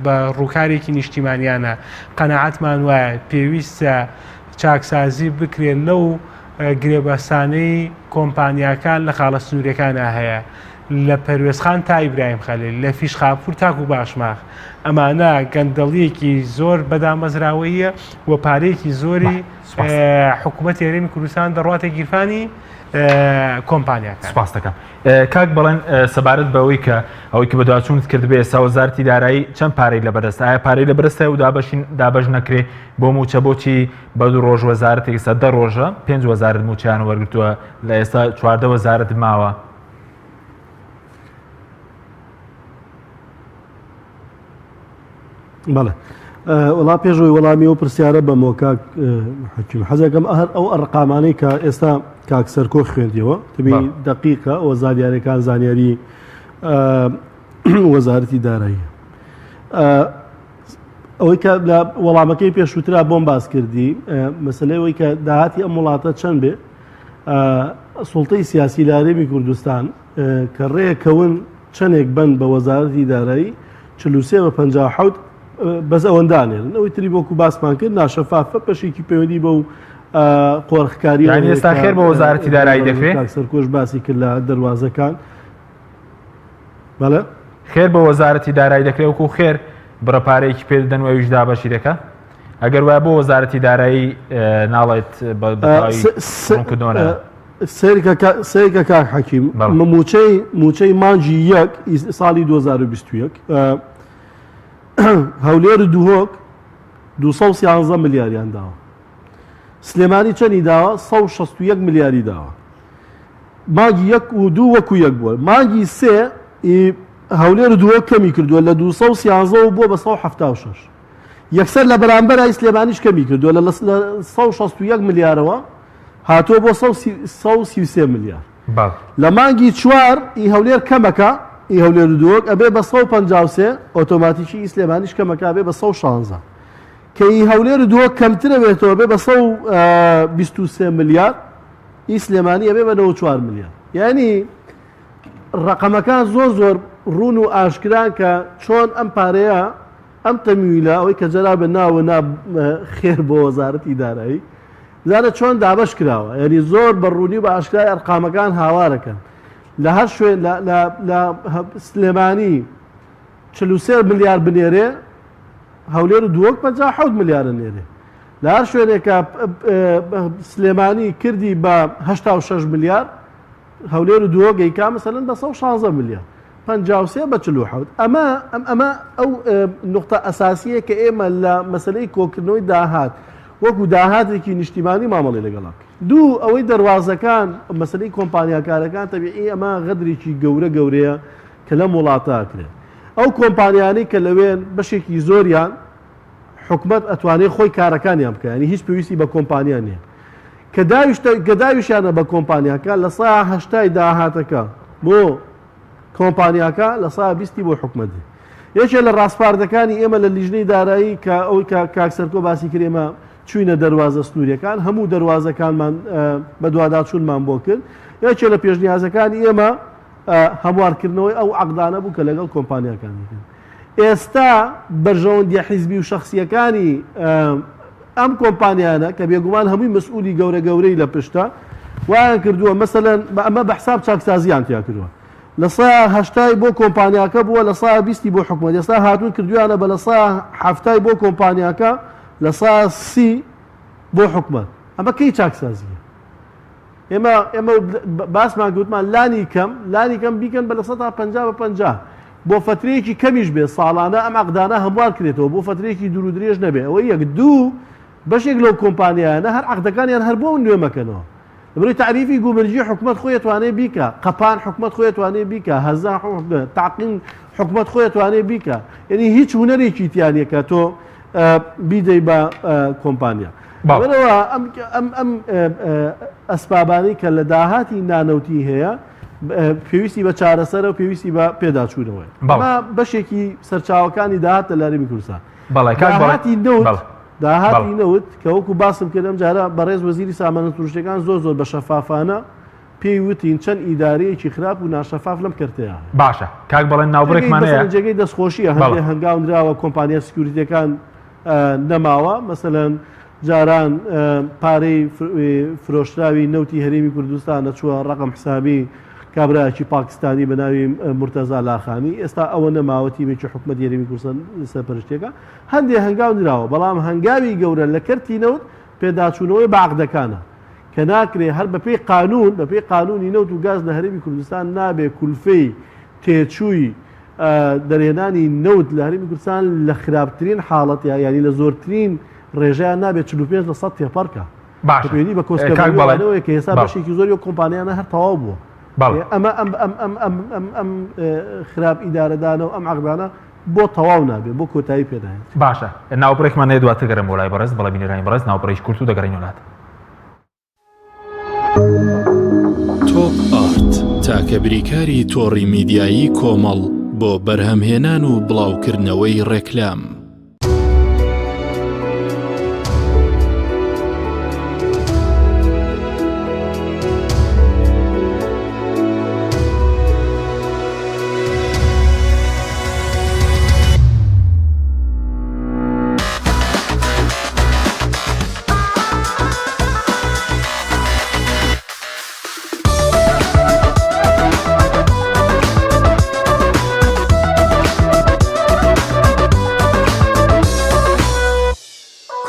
بە ڕووکارێکی نیشتیمانیانە قەناعەتمان وایە پێویستە چاکسازی بکرێت لەو گرێبەستانەی کۆمپانیاکان لە خاڵە سنووریەکانە هەیە لە پەروێزخان تا ئیبراهیم خەلیل لە فیشخاپور تاکو باشماخ ئەمانە گەندەڵیەکی زۆر بەدامەزراوەیە و پارەیەکی زۆری حکوومەت هەرێمی کوردستان دەڕاتە گیرفانی کۆمپانیاکان. سپاست دەکەم کاک بەڵێن سەبارەت بەوەی کە ئەوەی کە بەدواچوونت کردبێ ئێستا وەزارەتی دارایی چەند پارەی لەبەردەست ئایا پارەی لەبەردەستە و دابەشین دابەش نەکرێ بۆ مووچە بۆچی بە دوو ڕۆژ وەزارەتێک ئێستا دە ڕۆژە پێنج وەزارەت مووچەیان وەرگرتووە لە ئێستا 14 وەزارەت ماوە بەڵێ وەڵا پێشەوەی وەڵامی ئەو پرسیارە بەمەوە کاک حەکیم حەزەکەم هەر ئەو ئەرقامانەی کە ئێستا کاک سەرکۆ خوێندیەوە تبی دقیقە ئەوە زانیارەکان زانیاری وەزارەتی دارایی ئەوەی کە لە وەڵامەکەی پێشووترا بۆم باس کردی مەسلەی ئەوەی کە داهاتی ئەم وڵاتە چەند بێ سوڵتەی سیاسی لە هەرێمی کوردستان کە ڕێکەون چەندێک بند بە وەزارەتی دارایی 43 بە 57 بەس ئەوەندە ئەنێرن ئەوەی تری وەکو باسمان کرد ناشەفافە بەشێکی پەیوەندی بەو قۆرخکاری یانی ئێستا خێر بە وەزارەتی دارایی دەکرێ کاک سەرکۆش باسی کرد لە دەروازەکان بەڵێ خێر بە وەزارەتی دارایی دەکرێ وەکو خێر بڕە پارەیەکی پێ دەدەن و ئەویش دابەشی دەکا ئەگەر وایە بۆ وەزارەتی دارایی ناڵێت بە ڕوونکردنەوە سەیرکە کاک حەکیم موچەی موچەی مانگی یەک ساڵی 2021 هەولێر و دهۆک 213 ملیاریان داوە سلێمانی چەنی داوە 161 ملیاری داوە مانگی یەک و دوو وەکو یەک بووە مانگی سێ هەولێر و دهۆک کەمی کردووە لە 213 بووە بە 176 یەکسەر لە بەرامبەرای سلێمانیش کەمی کردووە لە 161 ملیارەوە هاتووە بۆ 133 ملیار لە مانگی چوار ئی هەولێر کەمەکە ئی هەولێر و دهۆک ئەبێ بە 153 ئۆتۆماتیکی ئی سلێمانیش کەمەکە ئەبێ بە 116 کە ئی هەولێر و دهۆک کەمترە بێتەوە بێ بە 123 ملیار ئی سلێمانی ئەبێ بە 94 ملیار یعنی ڕقەمەکان زۆر زۆر ڕوون و ئاشکران کە چۆن ئەم پارەیە ئەم تەمویلە ئەوەی کە جەنابت ناوە نا خێر بۆ وەزارەتی دارایی بزانە چۆن دابەش کراوە یعنی زۆر بە ڕوونی و بە ئاشکرای ئەرقامەکان هاوارەکەن لە هەر شوێن لە سلێمانی 43 ملیار بنێرێ هەولێر و دووەک 57 ملیارە نێرێ لە هەر شوێنێکە سلێمانی کردی بە 86 ملیار هەولێر و دهۆک ئەیکا مەسەلەن بە 116 ملیار 53 بە 47 ئەمە ئەم ئەمە ئەو نقطە ئەساسیە کە ئێمە لە مەسلەی کۆکردنەوەی داهات. وەکو داهاتێکی نیشتیمانی مامەڵەی لەگەڵا بکەین. دوو، ئەوەی دەروازەکان، مەسەلەی کۆمپانیاکارەکان تەبیعی ئەمە غەدرێکی گەورە گەورەیە کە لەم وڵاتە ئەکرێت. ئەو کۆمپانیانەی کە لەوێن بەشێکی زۆریان حکومەت ئەتوانێت خۆی کارەکانیان بکە یانی هیچ پێویستی بە کۆمپانیا نییە. کە داویشتە کە داویشیانە بە کۆمپانیاکە لە سا هەشتای داهاتەکە بۆ کۆمپانیاکە لە سا بیستی بۆ حکومەت دێ. یەکێ لە ڕاسپاردەکانی ئێمە لە لیژنەی دارایی کە ئەوەی کە کاک سەرکۆ باسی کرد ئێمە چووینە دەروازە سنووریەکان هەموو دەروازەکانمان بەدواداچوونمان بۆ کرد یەکێ لە پێشنیازەکانی ئێمە هەموارکردنەوەی ئەو عەقدانە بوو کە لەگەڵ کۆمپانیاکان دەکەن. ئێستا بەرژەوەندیە حیزبی و شەخسیەکانی ئەم کۆمپانیانە کە بێگومان هەمووی مەسئولی گەورە گەورەی لە پشتە وایان کردووە مەسەلەن بە ئەمە بە حساب چاکسازیان تیا کردووە لە سا هەشتای بۆ کۆمپانیاکە بووە لە سا بیستی بۆ حکومەت ئێستا هاتوون کردویانە بە لە سا حەفتای بۆ کۆمپانیاکە لە سا سی بۆ حکومەت ئەمە کەی چاکسازیە ئێمە ئێمە باسمان گوتمان لانی کەم لانی کەم بیکەن بە 50% بە 50 بۆ فترەیەکی کەمیش بێ ساڵانە ئەم عقدانە هەموار کرێتەوە بۆ فترەیەکی دوور و درێژ نەبێ ئەوە یەک دوو بەشێک لەو کۆمپانیانە هەر عقدەکانیان هەر بۆ نوێ مەکەنەوە لەبەرئەوەی تەعریفی گومرگی حکومەت خۆی ئەتوانێ بیکا، قەپان حکومەت خۆی ئەتوانێ بیکا، هەزا تەعقیم حکومەت خۆی ئەتوانێ بیکا، یعنی هیچ هونەرێکی تیا نییە کە تۆ بیدەی بە کۆمپانیا. لەبەرئەوە ئەم ئەم ئەم ئەسبابانەی کە لە داهاتی نانەوتی هەیە پێویستی بە چارەسەرە و پێویستی بە پێداچوونەوەیە. ئەمە بەشێکی سەرچاوەکانی داهاتە لە هەرێمی کوردستان. داهاتی نەوت داهاتی نەوت کە وەکو باسم کرد ئەم جارە بەڕێز وەزیری سامانە سروشتیەکان زۆر زۆر بە شەفافانە پێی وتین چەند ئیدارەیەکی خراپ و ناشەفاف لەم کەرتەیە هەیە. باشە کاک بەڵێن ناوبڕێکمان هەیە. جێگەی دەستخۆشیە هەندێ هەنگاو نراوە کۆمپانیا security ەکان نەماوە مەسەلەن جاران پارەی فرۆشراوی نەوتی هەرێمی کوردستان نەچووە ڕقم حسابی کابرایەکی پاکستانی بە ناوی مرتەزا لاخانی ئێستا ئەوە نەماوە تیمێکی حکومەتی هەرێمی کوردستان سەرپەرشتیەکە هەندێ هەنگاو نراوە، بەڵام هەنگاوی گەورە لە کەرتی نەوت پێداچوونەوەی بە عەقدەکانە، کە ناکرێ هەر بەپێی قانوون، بەپێی قانوونی نەوت و گاز لە هەرێمی کوردستان نابێ کولفەی تێچووی دەرهێنانی نەوت لە هەرێمی کوردستان لە خراپترین حاڵەتیا یانی لە زۆرترین ڕێژەیا نابێ 45 لە سەد تێپەڕ کا. باشە کە پەیوەندی بە کاک بەڵێن کۆسکەبەریەوەیە کە ئێستا بەڵێ. بەشێکی زۆری ئەو کۆمپانیانە هەر تەواو بووە. بەڵێ. ئەمە ئەم ئەم ئەم ئەم ئەم ئەم خراپ ئیدارەدانە و ئەم عەقدانە بۆ تەواو نابێ بۆ کۆتایی پێ نایەت. باشە ناوبڕێکمان هەیە دواتر گەڕێم بۆ لای بەڕێز بەڵێ بینەرانی بەڕێز ناوبڕێکی کورت و دەگەڕێینەوە لات. تۆپ ئارت تاکە بریکاری تۆڕی میدیایی کۆمەڵ بۆ بەرهەمهێنان و بڵاوکردنەوەی ڕێکلام.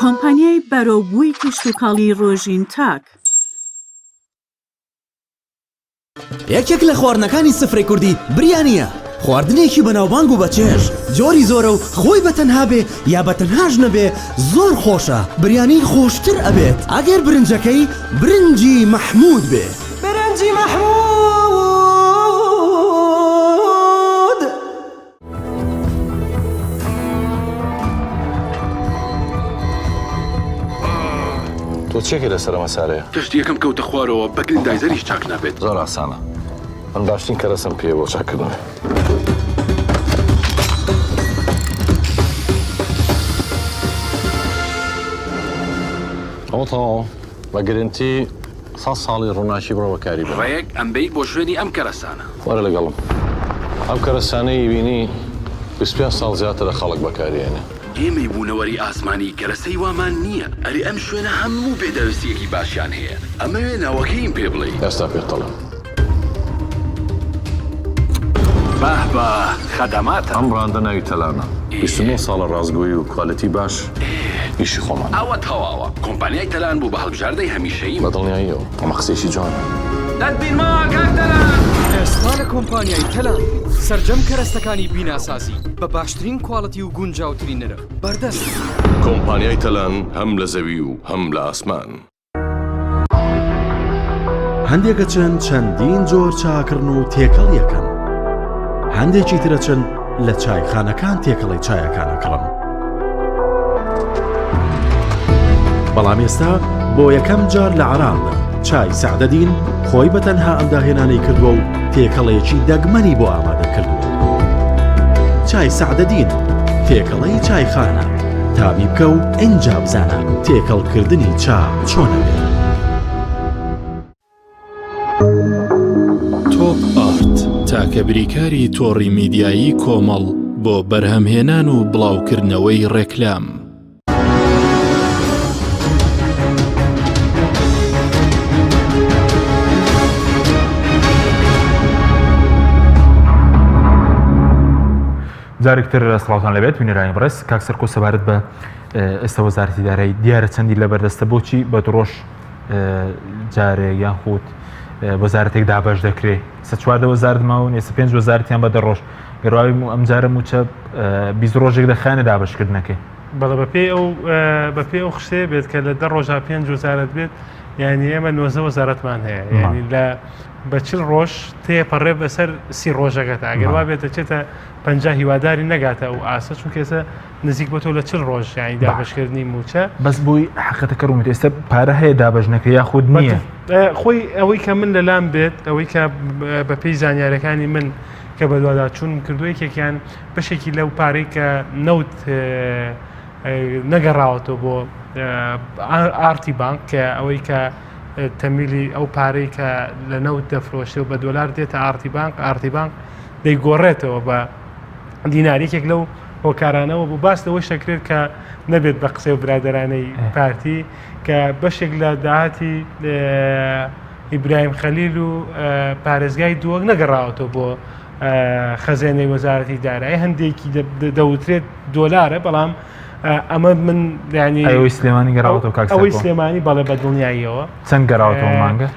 کۆمپانیای بەرەوبووی کشتوکاڵی ڕۆژین تاک. یەکێک لە خواردنەکانی سفرەی کوردی بریانییە، خواردنێکی بەناوبانگ و بەچێژ، جۆری زۆرە و خۆی بە تەنها بێ یا بە تەنهاش نەبێ زۆر خۆشە، بریانی خۆشتر ئەبێت ئەگەر برنجەکەی برنجی مەحموود بێ. برنجی مەحموود. تۆ چێکی لەسەر ئەم هەسارەیە؟ کەشتییەکەم کەوتە خوارەوە بە گریندایزەریش چاک نابێت. زۆر ئاسانە من باشترین کەرەسەم پێیە بۆ چاککردنەوەی. ئەوە تەواوە بە گرنتی سەد ساڵی ڕووناکی بڕۆ بەکاری بێنە. ڕێک ئەمبەی بۆ شوێنی ئەم کەرەسانە. وەرە لەگەڵم. ئەم کەرەسانەی بینی 25 ساڵ زیاترە خەڵک بەکاری ئێنێ. ئێمەی بوونەوەری ئاسمانی کەرەسەی وامان نییە. ئەرێ ئەم شوێنە هەموو پێداویستییەکی باشیان هەیە. ئەمەوێ ناوەکەیم پێ بڵێی. ئێستا پێت دەڵێم. باه باه خەدەماتە. ئەم بڕاندە ناوی تەلانە. 29 ساڵە ڕاستگۆیی و quality باش ئیشی خۆمانە. ئەوە تەواوە. کۆمپانیای تەلان بوو بە هەڵبژاردەی هەمیشەییم. بە دڵنیاییەوە. ئەمە قسەیەکی جوانە. دەتبینمەوە کاک تەلان. ئێستا لە کۆمپانیای تەلان سەرجەم کەرەستەکانی بیناسازی بە باشترین کواڵتی و گونجاوترین نرخ بەردەستن. کۆمپانیای تەلان هەم لە زەوی و هەم لە ئاسمان. هەندێک ئەچن چەندین جۆر چا ئەکڕن و تێکەڵی ئەکەن، هەندێکی تر ئەچن لە چایخانەکان تێکەڵەی چایەکان ئەکڕن. بەڵام ئێستا بۆ یەکەم جار لە عێراقدا چای سەعدەدین خۆی بە تەنها ئەم داهێنانەی کردووە و تێکەڵەیەکی دەگمەنی بۆ ئامادە کردووە. چای سەعدەدین تێکەڵەی چایخانە تامی بکە و ئینجا بزانە تێکەڵکردنی چا چۆنە بێ. تۆپ ئارت تاکە بریکاری تۆڕی میدیایی کۆمەڵ بۆ بەرهەمهێنان و بڵاوکردنەوەی ڕێکلام. جارێک تر سڵاوتان لەبێت بینەرانی بەڕێز کاک سەرکۆ سەبارەت بە ئێستا وەزارەتی دارایی دیارە چەندی لەبەردەستە بۆچی بە دڕۆژ جارێ یان خود وەزارەتێک دابەش دەکرێ سە چواردە وەزارت ماون ئێستا پێنج وەزارتیان بە دە ڕۆژ گەرواوی ئەم جارە موچە 20 ڕۆژێک دەخایەنە دابەشکردنەکەی بەڵێ بەپێی ئەو بەپێی ئەو خشتەیە بێت کە لە دە ڕۆژا پێنج وەزارەت بێت یعنی ئێمە نۆزە وەزارەتمان هەیە یعنی لە بە چل ڕۆژ تێپەڕێ بەسەر سی ڕۆژەکە تا ئەگەر وا بێت دەچێتە پ هیواداری نەگاتە ئەو ئاستە چونکە ئێستا نزیک بۆ تۆ لە چل ڕۆژ یعنی دابەشکردنی موچە بەس بۆی حقەتەکە ڕوومێت ئێستا پارە هەیە دابەش نەکرێ یاخود نییە خۆی ئەوەی کە من لەلام بێت ئەوەی کە بەپێی زانیارەکانی من کە بەدواداچوونم کردو یەکێکیان بەشێکی لەو پارەی کە نەوت نەگەڕاوەتەوە بۆ ئارتی بانک کە ئەوەی کە تەمیلی ئەو پارەی کە لە نەوت دەفرۆشێ و بە دۆلار دێتە ئارتی بانک ئارتی بانک دەیگۆڕێتەوە بە دینار یەکێک لەو هۆکارانەوە بوو باس لەوەش دەکرێت کە نەبێت بە قسەی و برادەرانەی پارتی کە بەشێک لە داهاتی ئیبراهیم خەلیل و پارێزگای دووەک نەگەڕاوەتەوە بۆ خەزێنەی وەزارەتی دارایی هەندێکی دەوترێت دۆلارە بەڵام ئەمە من ینی ئەوەی سلێمانی گەڕاوەتەوە کاک ئەوەی سلێمانی بەڵێ بە دڵنیاییەوە چەند گەڕاوەتەوە مانگە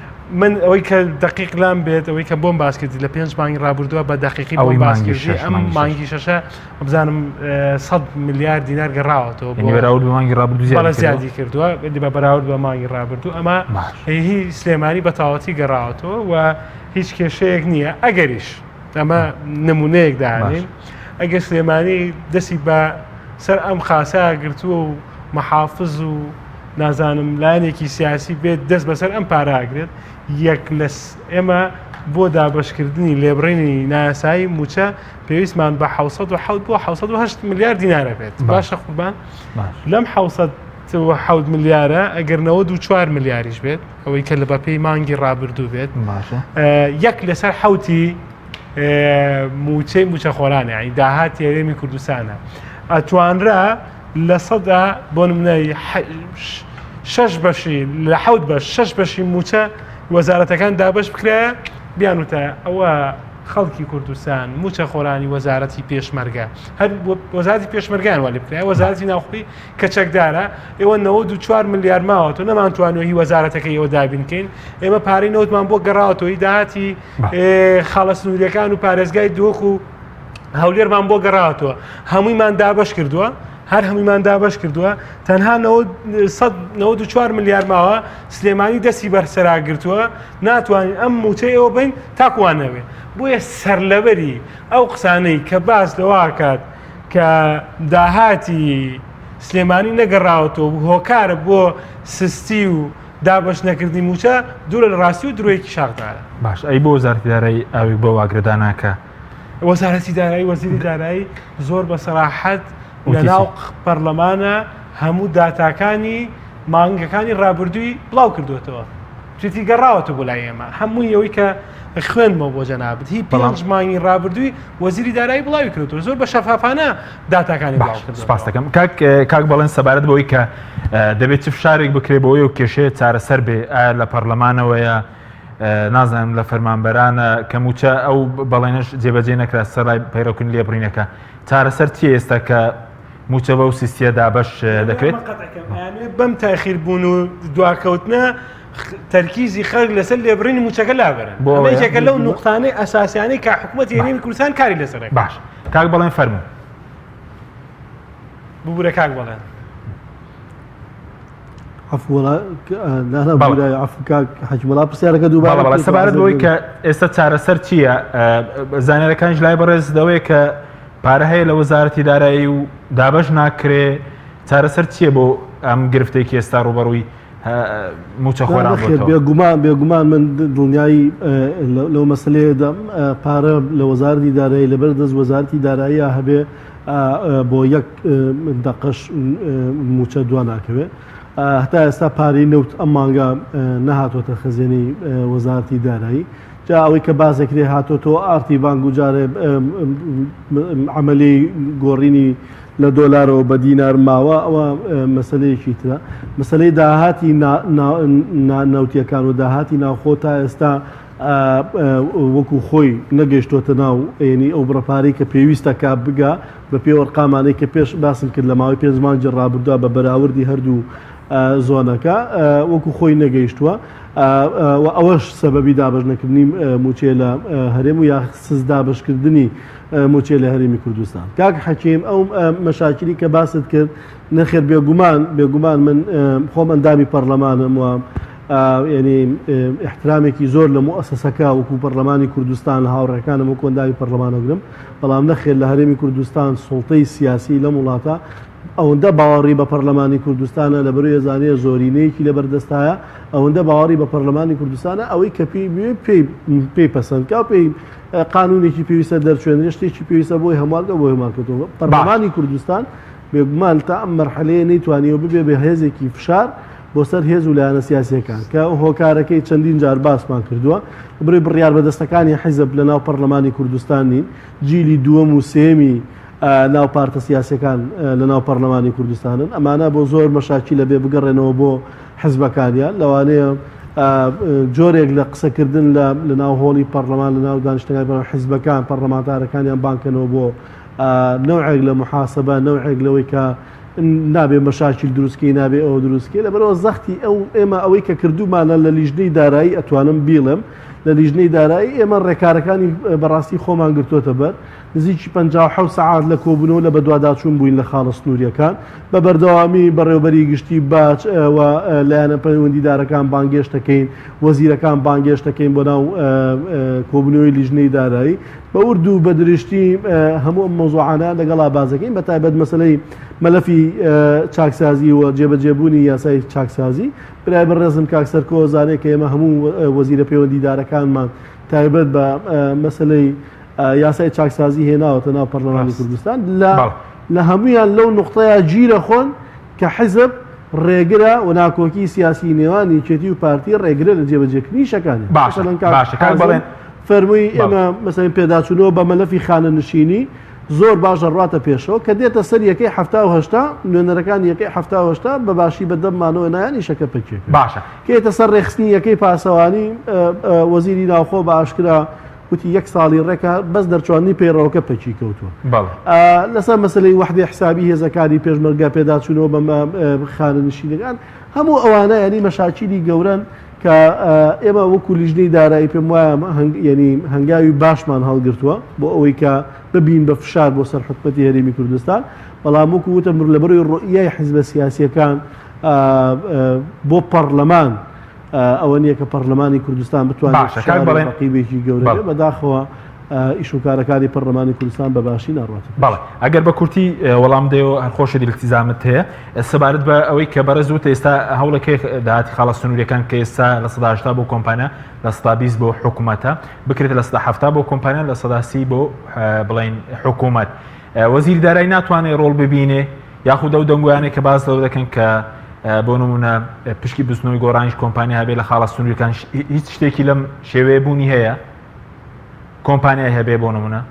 من ئەوەی کە دقیق لام بێت ئەوەی کە بۆم باس کردی لە پێنج مانگی ڕابردووە بە دقیقی ئەوەی باس کردی ئەم مانگی شەشە بزانم 100 میلیارد دینار گەڕاوەتەوە بۆ بەراورد بە مانگی ڕابردوو زیادی کردووە بە بەراورد بە مانگی ڕابردوو ئەمە هی سلێمانی بە تەواوەتی گەڕاوەتەوە و هیچ کێشەیەک نییە ئەگەریش ئەمە نمونەیەک دانین ئەگەر سلێمانی دەستی بە سەر ئەم خاسە گرتووە و محافز و نازانم لایەنێکی سیاسی بێت دەست بەسەر ئەم پاراگرێت یەک لە ئێمە بۆ دابشکردنی لێبڕینی نایاسایی موچە پێویستمان بە 1970 بۆ 1970 ملیار دینارە بێت باشە قوربان لەم 1970 ملیارە ئەگەر 94 ملیاریش بێت ئەوەی کە لە بەپێی مانگی ڕابردوو بێت یەک لەسەر حوتی موچەی موچەخۆرانە ینی داهاتی هەرێمی کوردستانە ئەتوانرا لە سەدا بۆ نمونە شەش بەشی لە حوت بەش شەش بەشی موچە وەزارەتەکان دابش بکرایە بیانوتە ئەوە خەڵکی کوردستان موچە خۆرانی وەزارەتی پێشمەرگە هەر وەزارەتی پێشمەرگان وە لێ بکرایە وەزارەتی ناوخۆی کە چەکدارە ئێوە 94 ملیار ماوەتەوە نەمانتوانیوە هی وەزارەتەکەی ئێوە دابین کەین ئێمە پارەی نەوتمان بۆ گەڕاوەتەوە هی داهاتی خاڵە سنووریەکان و پارێزگای دهۆک و هەولێرمان بۆ گەڕاوەتەوە هەموویمان دابەش کردووە هەر هەموویمان دابەش کردووە تەنها 94 ملیار ماوە سلێمانی دەستی بەرسەرا گرتووە ناتوانین ئەم موچەی ئێوە بین تاکوانەوێ بۆیە سەرلەبەری ئەو قسانەی کە باس لەواکات کە داهاتی سلێمانی نەگەڕاوەتەوە و هۆکارە بۆ سستی و دابەش نەکردنی مووچە دوورە لە ڕاستی و درۆیەکی شاخدارە. باش ئەی بۆ وەزارەتی دارایی ئاوێک بەو ئاگرەدا ناکا؟ وەزارەتی دارایی وەزیری دارایی زۆر بە سەراحەت لەناو پەرلەمانە هەموو داتاکانی مانگەکانی ڕابردووی بڵاو کردوێتەوە چیتی گەڕاوەتە بۆ لای ئێمە هەمووی ئەوەی کە خوێندمەوە بۆ جەنابت هی پێنج مانگی ڕابردووی وەزیری دارایی بڵاوی کردووە زۆر بە شەفافانە داتاکانی بڵاو کردووە. سپاس دەکەم کاک کاک بەڵێن سەبارەت بەوەی کە دەبێت چ فشارێک بکرێت بۆی و کێشەیە چارەسەر بێ ئایا لە پەرلەمانەوەیە نازانم لە فەرمانبەرانە کە موچە ئەو بەڵێنەش جێبەجێ نەکرا سەرای پەیڕەوکردنی لێبڕینەکە چارەسەر چیە ئێستا کە موچە بەو سیستیە دابەش دەکرێت بەم تاخیر بوون و دواکەوتنە. تەرکیزی خەڵک لەسەر لێبڕینی مووچەکە لابەرن. بۆ ئەمە ئەوەیە؟ یەکێکە لەو نوقتانەی ئەساسیانەی کە حکوومەتی هەرێمی کوردستان کاری لەسەر دەکات. باش کاک بەڵێن فەرموو. ببورە کاک بەڵێن. عەفو وەڵا نا نا بەڵێ. بورە عەفو کاک حەکیم وەڵا پرسیارەکە دووبارە بەڵێ بەڵێ بکەیتەوە سەبارەت عەزێت بەوەی بم. کە ئێستا چارەسەر چییە زانیارەکانیش لای بەڕێز دەوەیە کە پارە هەیە لە وەزارەتی دارایی و دابەش ناکرێ چارەسەر چییە بۆ ئەم گرفتێکی ئێستا ڕووبەڕووی مووچەخۆران نەخێر بۆتەوە؟ بێگومان بێگومان من دڵنیایی لەو مەسلەیەدام پارە لە وەزارەتی دارایی لەبەر دەست وەزارەتی داراییە هەبێ بۆ یەک دەقەش مووچە دوا ناکەوێ هەتا ئێستا پارەی نەوت ئەم مانگە نەهاتۆتە خەزێنەی وەزارەتی دارایی جا ئەوەی کە باس دەکرێ هاتۆتەوە ئارتی بانک و جارێ عملی گۆڕینی لە دۆلارەوە بە دینار ماوە ئەوە مەسلەیەکی ترە مەسلەی داهاتی نەوتیەکان و داهاتی ناوخۆ تا ئێستا وەکو خۆی نەگەیشتۆتە ناو ینی ئەو بڕە پارەی کە پێویستە کا بگا بە پێی ئەرقامانەی کە پێش باسم کرد لە ماوەی پێنج مانگی ڕابردووە بە بەراوردی هەردوو زۆنەکە وەکو خۆی نەگەیشتووە و ئەوەش سەبەبی دابەش نەکردنی مووچەیە لە هەرێم و یا سز دابەشکردنی مووچەیە لە هەرێمی کوردستان. کاک حەکیم ئەو مەشاکلی کە باست کرد نەخێر بێگومان بێگومان من خۆم ئەندامی پەرلەمانم و یعنی احترامێکی زۆر لە موئەسەسەکە وەکو پەرلەمانی کوردستان لە هاوڕێکانم وەکو ئەندامی پەرلەمان ئەگرم بەڵام نەخێر لە هەرێمی کوردستان سوڵتەی سیاسی لەم وڵاتە ئەوەندە باوەڕی بە پەرلەمانی کوردستانە لەبەرو ئەزانێ زۆرینەیەکی لەبەردەستایە ئەوەندە باوەڕی بە پەرلەمانی کوردستانە ئەوەی کە پێی بوێ پێی پێی پەسەند کا و پێی قانونێکی پێویستە دەرچوێنرێ شتێکی پێویستە بۆی هەموارکە بۆی هەموارکردەوە پەرلەمانی کوردستان بێگومان تا ئەم مەرحەلەیە نەیتوانیوە ببێ بە هێزێکی فشار بۆ سەر هێز و لایەنە سیاسیەکان کە هۆکارەکەی چەندین جار باسمان کردووە بڕی بڕیار بەدەستەکانی حیزب لە ناو پەرلەمانی کوردستان نین جیلی دووەم و سێمی ناو پارتە سیاسیەکان لە ناو پەرلەمانی کوردستانن ئەمانە بۆ زۆر مەشاکیلە بێ بگەڕێنەوە بۆ حزبەکانیان لەوانەیە جۆرێک لە قسەکردن لە ناو هۆڵی پەرلەمان لە ناو دانیشتنەکانی پەرلەمان حزبەکان پەرلەمانتارەکانیان بانکەنەوە بۆ نەوعێک لە محاسبە نەوعێک لەوەی کە نابێ مەشاکیل دروستکەی نابێ ئەوە دروستکەی لەبەرەوە زەختی ئەو ئێمە ئەوەی کە کردومانە لە لیژنەی دارایی ئەتوانم بیڵێم لە لیژنەی دارایی ئێمە ڕێکارەکانی بەڕاستی خۆمان گرتوتە بەر نزیکی 57 سەعات لە کۆبوونەوە لە بەدواداچوون بووین لە خاڵە سنووریەکان بە بەردەوامی بەڕێوبەری گشتی باج و لایەنە پەیوەندیدارەکان بانگێشت دەکەین وەزیرەکان بانگێشت دەکەین بۆ ناو کۆبوونەوەی لیژنەی دارایی بە ورد و بە درشتی هەموو ئەم مەوزوعانە لەگەڵا باس دەکەین بە تایبەت مەسەلەی مەلەفی چاکسازی و جێبەجێبوونی یاسای چاکسازی برای بەڕێزم کاک سەرکۆ زانێ کە ئێمە هەموو وەزیرە پەیوەندیدارەکانمان تایبەت بە مەسەلەی یاسای چاکسازی هێناوەتە ناو پەرلەمانی کوردستان لە لە هەمویان لەو نقطەیە گیرە خۆن کە حیزب ڕێگرە و ناکۆکی سیاسی نێوان یەکێتی و پارتی ڕێگرە لە جێبەجێکردنی شەکانی باشە باشە کاک بەڵێن فەرمووی ئێمە مەسەلەن پێداچوونەوە بە مەلەفی خانەنشینی زۆر باش دەڕواتە پێشەوە کە دێتە سەر یەکەی 78 نوێنەرەکان یەکەی 78 بە باشی بە دەممانەوە نایان ئیشەکە پەکێک باشە کێتە سەر ڕێخستنی یەکەی پاسەوانی وەزیری ناوخۆ بە ئاشکرا وتی یەک ساڵی ڕێکە بەس دەرچواندنی پەیڕەوەکە پەکی کەوتووە. لەسەر مەسەلەی وەحدەی حسابی هێزەکانی پێشمەرگە پێداچوونەوە بە خانەنشینەکان هەموو ئەوانە یعنی مەشاکیلی گەورەن کە ئێمە وەکو لیژنەی دارایی پێم وایە یعنی هەنگاوی باشمان هەڵگرتووە بۆ ئەوەی کە ببین بە فشار بۆ سەر حکومەتی هەرێمی کوردستان بەڵام وەکو وتم لەبەرەوەی ڕوئیای حیزبە سیاسیەکان بۆ پەڕلەمان ئەوە نییە کە پەڕلەمانی کوردستان بتوانێت باشە کاک فشار و بەڵێن ڕەقیبێکی گەورە بەڵێ. بێ بەداخەوە ئیش و کارەکانی پەڕلەمانی کوردستان بە باشی ناڕواتە پێش. بەڵێ ئەگەر بە کورتی وەڵام دەیەوە هەر خۆشت ئیلتیزامت هەیە سەبارەت بە ئەوەی کە بەڕێز وت ئێستا هەوڵێک هەیە داهاتی خاڵە سنووریەکان کە ئێستا 80% بۆ کۆمپانیا 20% بۆ حکوومەتە بکرێت 70% بۆ کۆمپانیا 30% بۆ بڵین حکوومەت وەزیری دارایی ناتوانێت ڕۆڵ ببینێ یاخود ئەو دەنگۆیانەی کە باس لەوە دەکەن کە بۆ نمونە پشکی بزنەوەی گۆڕانیش کۆمپانیا هەبێ لە خاڵە سنووریەکان هیچ شتێکی لەم شێوەیە بوونی هەیە کۆمپانیای هەبێ بۆ نمونە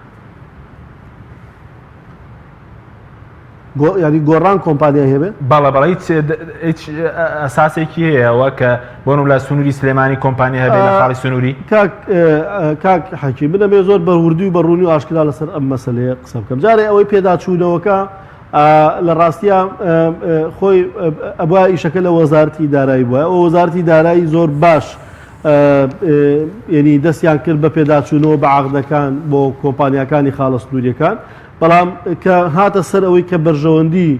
ینی گۆڕان کۆمپانیای هەبێ بەڵێ بەڵێ هیچ هیچ ئەساسێکی هەیە کە بۆ نمونە لە سنووری سلێمانی کۆمپانیا هەبێ لە خاڵی سنووری کاک کاک حەکی من ئەمەوێ زۆر بە وردی و بە ڕوونی و ئاشکرا لەسەر ئەم مەسەلەیە قسە بکەم جارێ ئەوەی پێداچوونەوەکە لە ڕاستیا خۆی ئەبوا ئیشەکە لە وەزارەتی دارایی بووە ئەو وەزارەتی دارایی زۆر باش یعنی دەستیان کرد بە پێداچوونەوە بە عقدەکان بۆ کۆمپانیاکانی خاڵە سنووریەکان بەڵام کە هاتە سەر ئەوەی کە بەرژەوەندی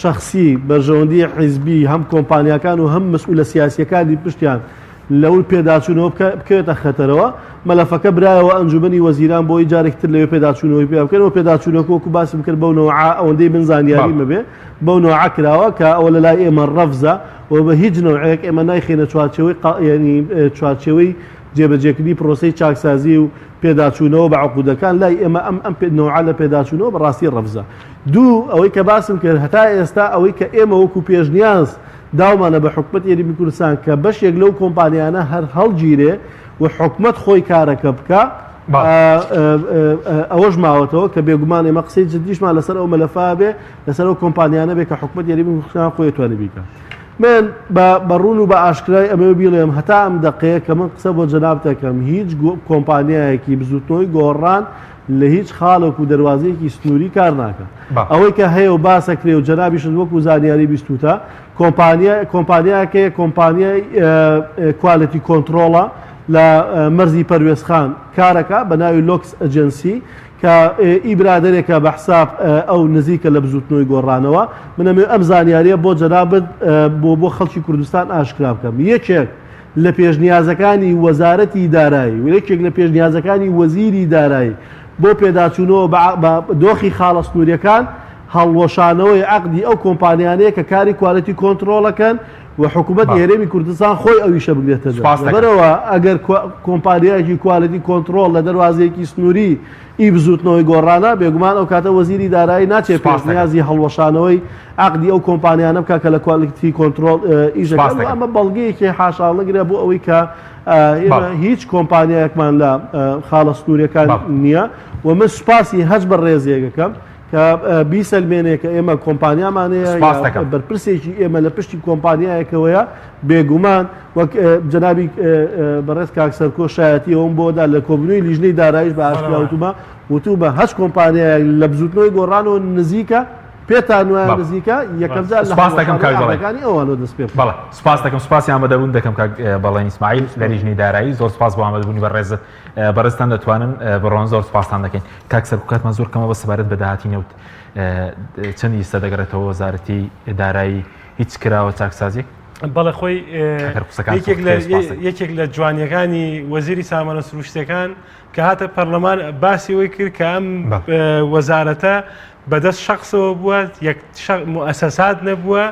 شخصی بەرژەوەندی حیزبی هەم کۆمپانیاکان و هەم مسئولە سیاسیەکانی پشتیان لەو پێداچوونەوە بکەوێتە خەتەرەوە، مەلەفەکە برایەوە ئەنجومەنی وەزیران بۆی جارێکی تر لەوێ پێداچوونەوەی پێ بکەن و پێداچوونەکە وەکو باسم کرد بەو نەوعە ئەوەندەی من زانیاریم هەبێ بەو نەوعە کراوە کە ئەوە لە لای ئێمە ڕەفزە و بە هیچ نەوعێک ئێمە نایخەینە چوارچێوەی یانی چوارچێوەی جێبەجێکردنی پرۆسەی چاکسازی و پێداچوونەوە بە عقودەکان لای ئێمە ئەم ئەم نەوعە لە پێداچوونەوە بەڕاستی ڕەفزە دوو ئەوەی کە باسم کرد هەتا ئێستا ئەوەی کە ئێمە وەکو پێشنیاز داومانە بە حکومەتی هەرێمی کوردستان کە بەشێک لەو کۆمپانیانە هەر هەڵگیرێ و حکومەت خۆی کارەکە بکا ئەوەش ماوەتەوە کە بێگومان ئێمە قسەی جدیشمان لەسەر ئەو مەلەفا بێ لەسەر ئەو کۆمپانیانە بێ کە حکومەتی هەرێمی کوردستان خۆی توانێ بیکا من بە ڕوون و بە ئاشکرای ئەمەوێ بیڵێم هەتا ئەم دەقەیە کە من قسە بۆ جەنابت دەکەم هیچ کۆمپانیایەکی بزوتنەوەی گۆڕان لە هیچ خاڵێک و دەروازەیەکی سنووری کار ناکا. ئەوەی کە هەیە و باس ئەکرێ و جەنابیشت وەکو زانیاری بیستووتە، کۆمپانیا کۆمپانیایەک هەیە کۆمپانیای quality control ە لە مەرزی پەروێزخان کارەکا بە ناوی لۆکس ئەجنسی کە ئی برادەرێکە بە حساب ئەو نزیکە لە بزووتنەوەی گۆڕانەوە. من ئەمەوێ ئەم زانیاریە بۆ جەنابت بۆ بۆ خەڵکی کوردستان ئاشکرا بکەم. یەکێک لە پێشنیازەکانی وەزارەتی دارایی و یەکێک لە پێشنیازەکانی وەزیری دارایی بۆ پێداچوونەوە بە دۆخی خاڵە سنووریەکان هەڵوەشانەوەی عەقدی ئەو کۆمپانیانەیە کە کاری quality control ئەکەن و حکوومەتی هەرێمی کوردستان خۆی ئەو ئیشە بگرێتە دەست. لەبەرئەوە ئەگەر کۆمپانیایەکی quality control لە دەروازەیەکی سنووری ئی بزووتنەوەی گۆڕانە، بێگومان ئەو کاتە وەزیری دارایی ناچێ پێشنیازی هەڵوەشانەوەی عەقدی ئەو کۆمپانیانە بکا کە لە quality control ئیش دەکەن و ئەمە بەڵگەیەکی حاشاهەڵنەگرە بۆ ئەوەی کە ئێمە هیچ کۆمپانیایەکمان لە خاڵە سنووریەکان نییە و من سوپاسی هەچ بەڕێزێک ئەکەم کە بیسەلمێنێ کە ئێمە کۆمپانیامان هەیە بەرپرسێکی ئێمە لە پشتی کۆمپانیایەکەوەیە بێگومان وەک جەنابی بەڕێز کاک سەرکۆ شایەتی ئەوم بۆ دا لە کۆبوونەوەی لیژنەی داراییش بە ئاشکرا وتومە وتومە هەچ کۆمپانیایەک لە بزووتنەوەی گۆڕانەوە نزیکە پێتان وایە نزیکە یەکەم جار لە سپاس دەکەم کاک بەڵێن هەڵوەشانەوەی ئەوانەوە دەست پێ بکەن. بەڵێ سپاس دەکەم سپاسی ئامادەبوون دەکەم کاک بەڵێن ئیسماعیل لە لیژنەی دارایی زۆر سپاس بۆ ئامادەبوونی بەڕێزت بەڕێزتان دەتوانن بڕۆن زۆر سپاستان دەکەین کاک سەرکۆ کاتمان زۆر کەمە بە سەبارەت بە داهاتی نەوت چەندی ئێستا دەگەڕێتەوە وەزارەتی دارایی هیچ کراوە چاکسازیەک؟ بەڵێ خۆی یەکێک لە جوانیەکانی وەزیری سامانە سروشتەکان کە هاتە پەرلەمان باسی وی کرد کە ئەم وەزارەتە بەدەست شخصەوە بووە یەک موسەسات نەبووە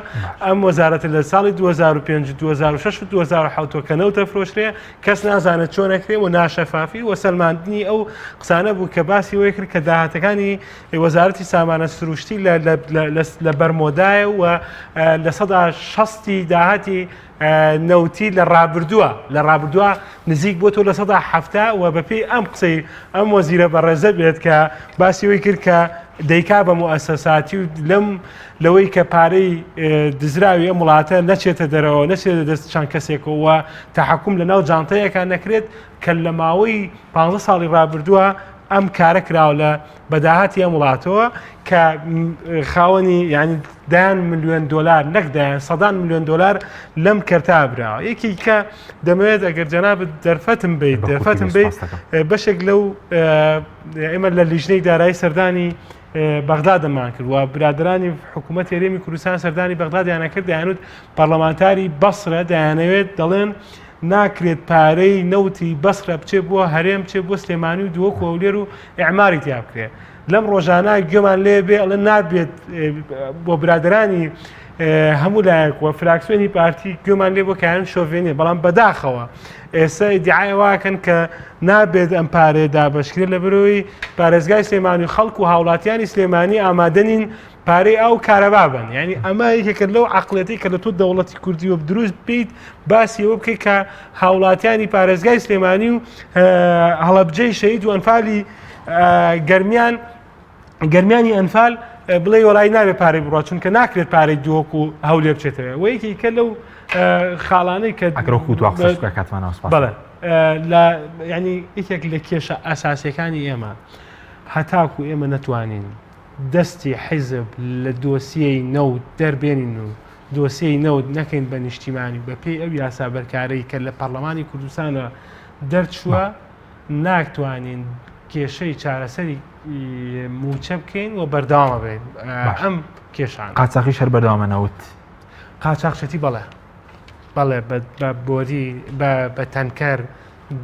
ئەم وەزارەتە لە ساڵی 2005 2006 و 2007 کە نەوتە فرۆشرێ کەس نازانێت چۆن ئەکرێ و ناشەفافی و سەلماندنی ئەو قسانە بوو کە باسی وی کرد کە داهاتەکانی وەزارەتی سامانە سروشتی لە بەرمۆدایە و لە سەدا شەستی داهاتی نەوتی لە ڕابردووە لە ڕابردووە نزیک بۆ تۆ لە سەدا هەفتا و بەپێی ئەم قسەی ئەم وەزیرە بەڕێزە بێت کە باسی ئەوەی کرد کە دەیکا بە موئەسەساتی و لەم لەوەی کە پارەی دزراوی ئەم وڵاتە نەچێتە دەرەوە نەچێتە دەست چەند کەسێکەوە تەحەکوم لە ناو جانتەیەکە نەکرێت کە لە ماوەی پ ساڵی ڕابردووە ئەم کارە کراوە لە بە داهاتی ئەم وڵاتەوە کە خاوەنی یعنی دەیان ملیۆن دۆلار نەک دەیان سەدان ملیۆن دۆلار لەم کەرتا براوە یەکی کە دەمەوێت ئەگەر جەنابت دەرفەتم بیت دەرفەتم بیت بەشێک لەو ئێمە لە لیژنەی دارایی سەردانی بەغدا دەمان کرد و برادرانی حکوومەت هەرێمی کوردستان سەردانی بەغدادیانە کرد دەیانوت پەرلەمانتاری بەسرە دەیانەوێت دەڵێن ناکرێت پارەی نەوتی بەسرە بچێ بۆ هەرێم بچێ بۆ سلێمانی و دهۆک و هەولێر و ئیعماری تیا بکرێ لەم ڕۆژانە گوێمان لێ بێ ئەڵێن نابێت بۆ برادرانی هەموو لایەک و فراکسیۆنی پارتی گوێمان لێ بۆ کایان شۆڤێنیە بەڵام بەداخەوە ئێستا ئیدعای واکەن کە نابێت ئەم پارەیە دابەشکرێت لە بەرەوەی پارێزگای سلێمانی و خەڵک و هاوڵاتیانی سلێمانی ئامادەنین پارەی ئاو کارەبا بن یعنی ئەمە یەکێکە لەو عقلێتی کە لە تۆ دەوڵەتی کوردی وە دروست بیت باسی ئەوە بکەیت کە هاوڵاتیانی پارێزگای سلێمانی و هەڵەبجەی شەهید و ئەنفالی گەرمیان گەرمیانی ئەنفال بڵێ وەڵی نابێ پارەی بڕات چونکە ناکرێت پارەی دهۆک و هەولێر بچێتەوە و یەکێکە لەو خاڵانەی کە ئەگەر وەکو دوا قسەش بکە کاتمانەوە سپاس. بەڵێ لە ینی یەکێک لە کێشە ئەساسیەکانی ئێمە هەتاکو ئێمە نەتوانین. دەستی حیزب لە دۆسیەی نەوت دەربێنین و دۆسیەی نەوت نەکەین بە نیشتیمانی و بەپێی ئەو یاسا بەرکارەی کە لە پەرلەمانی کوردستانە دەرچووە ناتوانین کێشەی چارەسەری موچە بکەین و بەردەوامە بین ئەم کێشان قاچاخیش هەر بەردەوامە نەوت قاچاخچێتی بەڵێ بەڵێ بە بۆری بە تەنکەر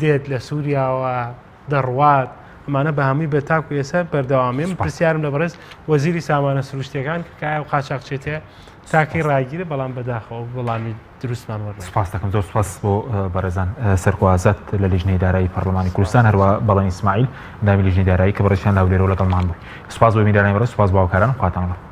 دێت لە سووریاوە دەڕوات ئەمانە بە هەمووی بە تاکو ئێستا بەردەوامیم پرسیارم لە بەڕێز وەزیری سامانە سروشتیەکان کە ئایا قاچاخچێتێ تاکەی ڕاگیرە بەڵام بەداخەوە وەڵامی دروستمان وەرنەگرت. سپاس دەکەم زۆر سپاس بۆ بەڕێزان سەرکۆ ئازاد لە لیژنەی دارایی پەرلەمانی کوردستان هەروە بەڵێن ئیسماعیل ئەندامی لیژنەی دارایی کە بەڕێزیان لە هەولێرەوە لەگەڵمان بوو سپاس بۆ بینەرانی بەڕێز سپاس بۆ هاوکاران خواتان لەگەڵ.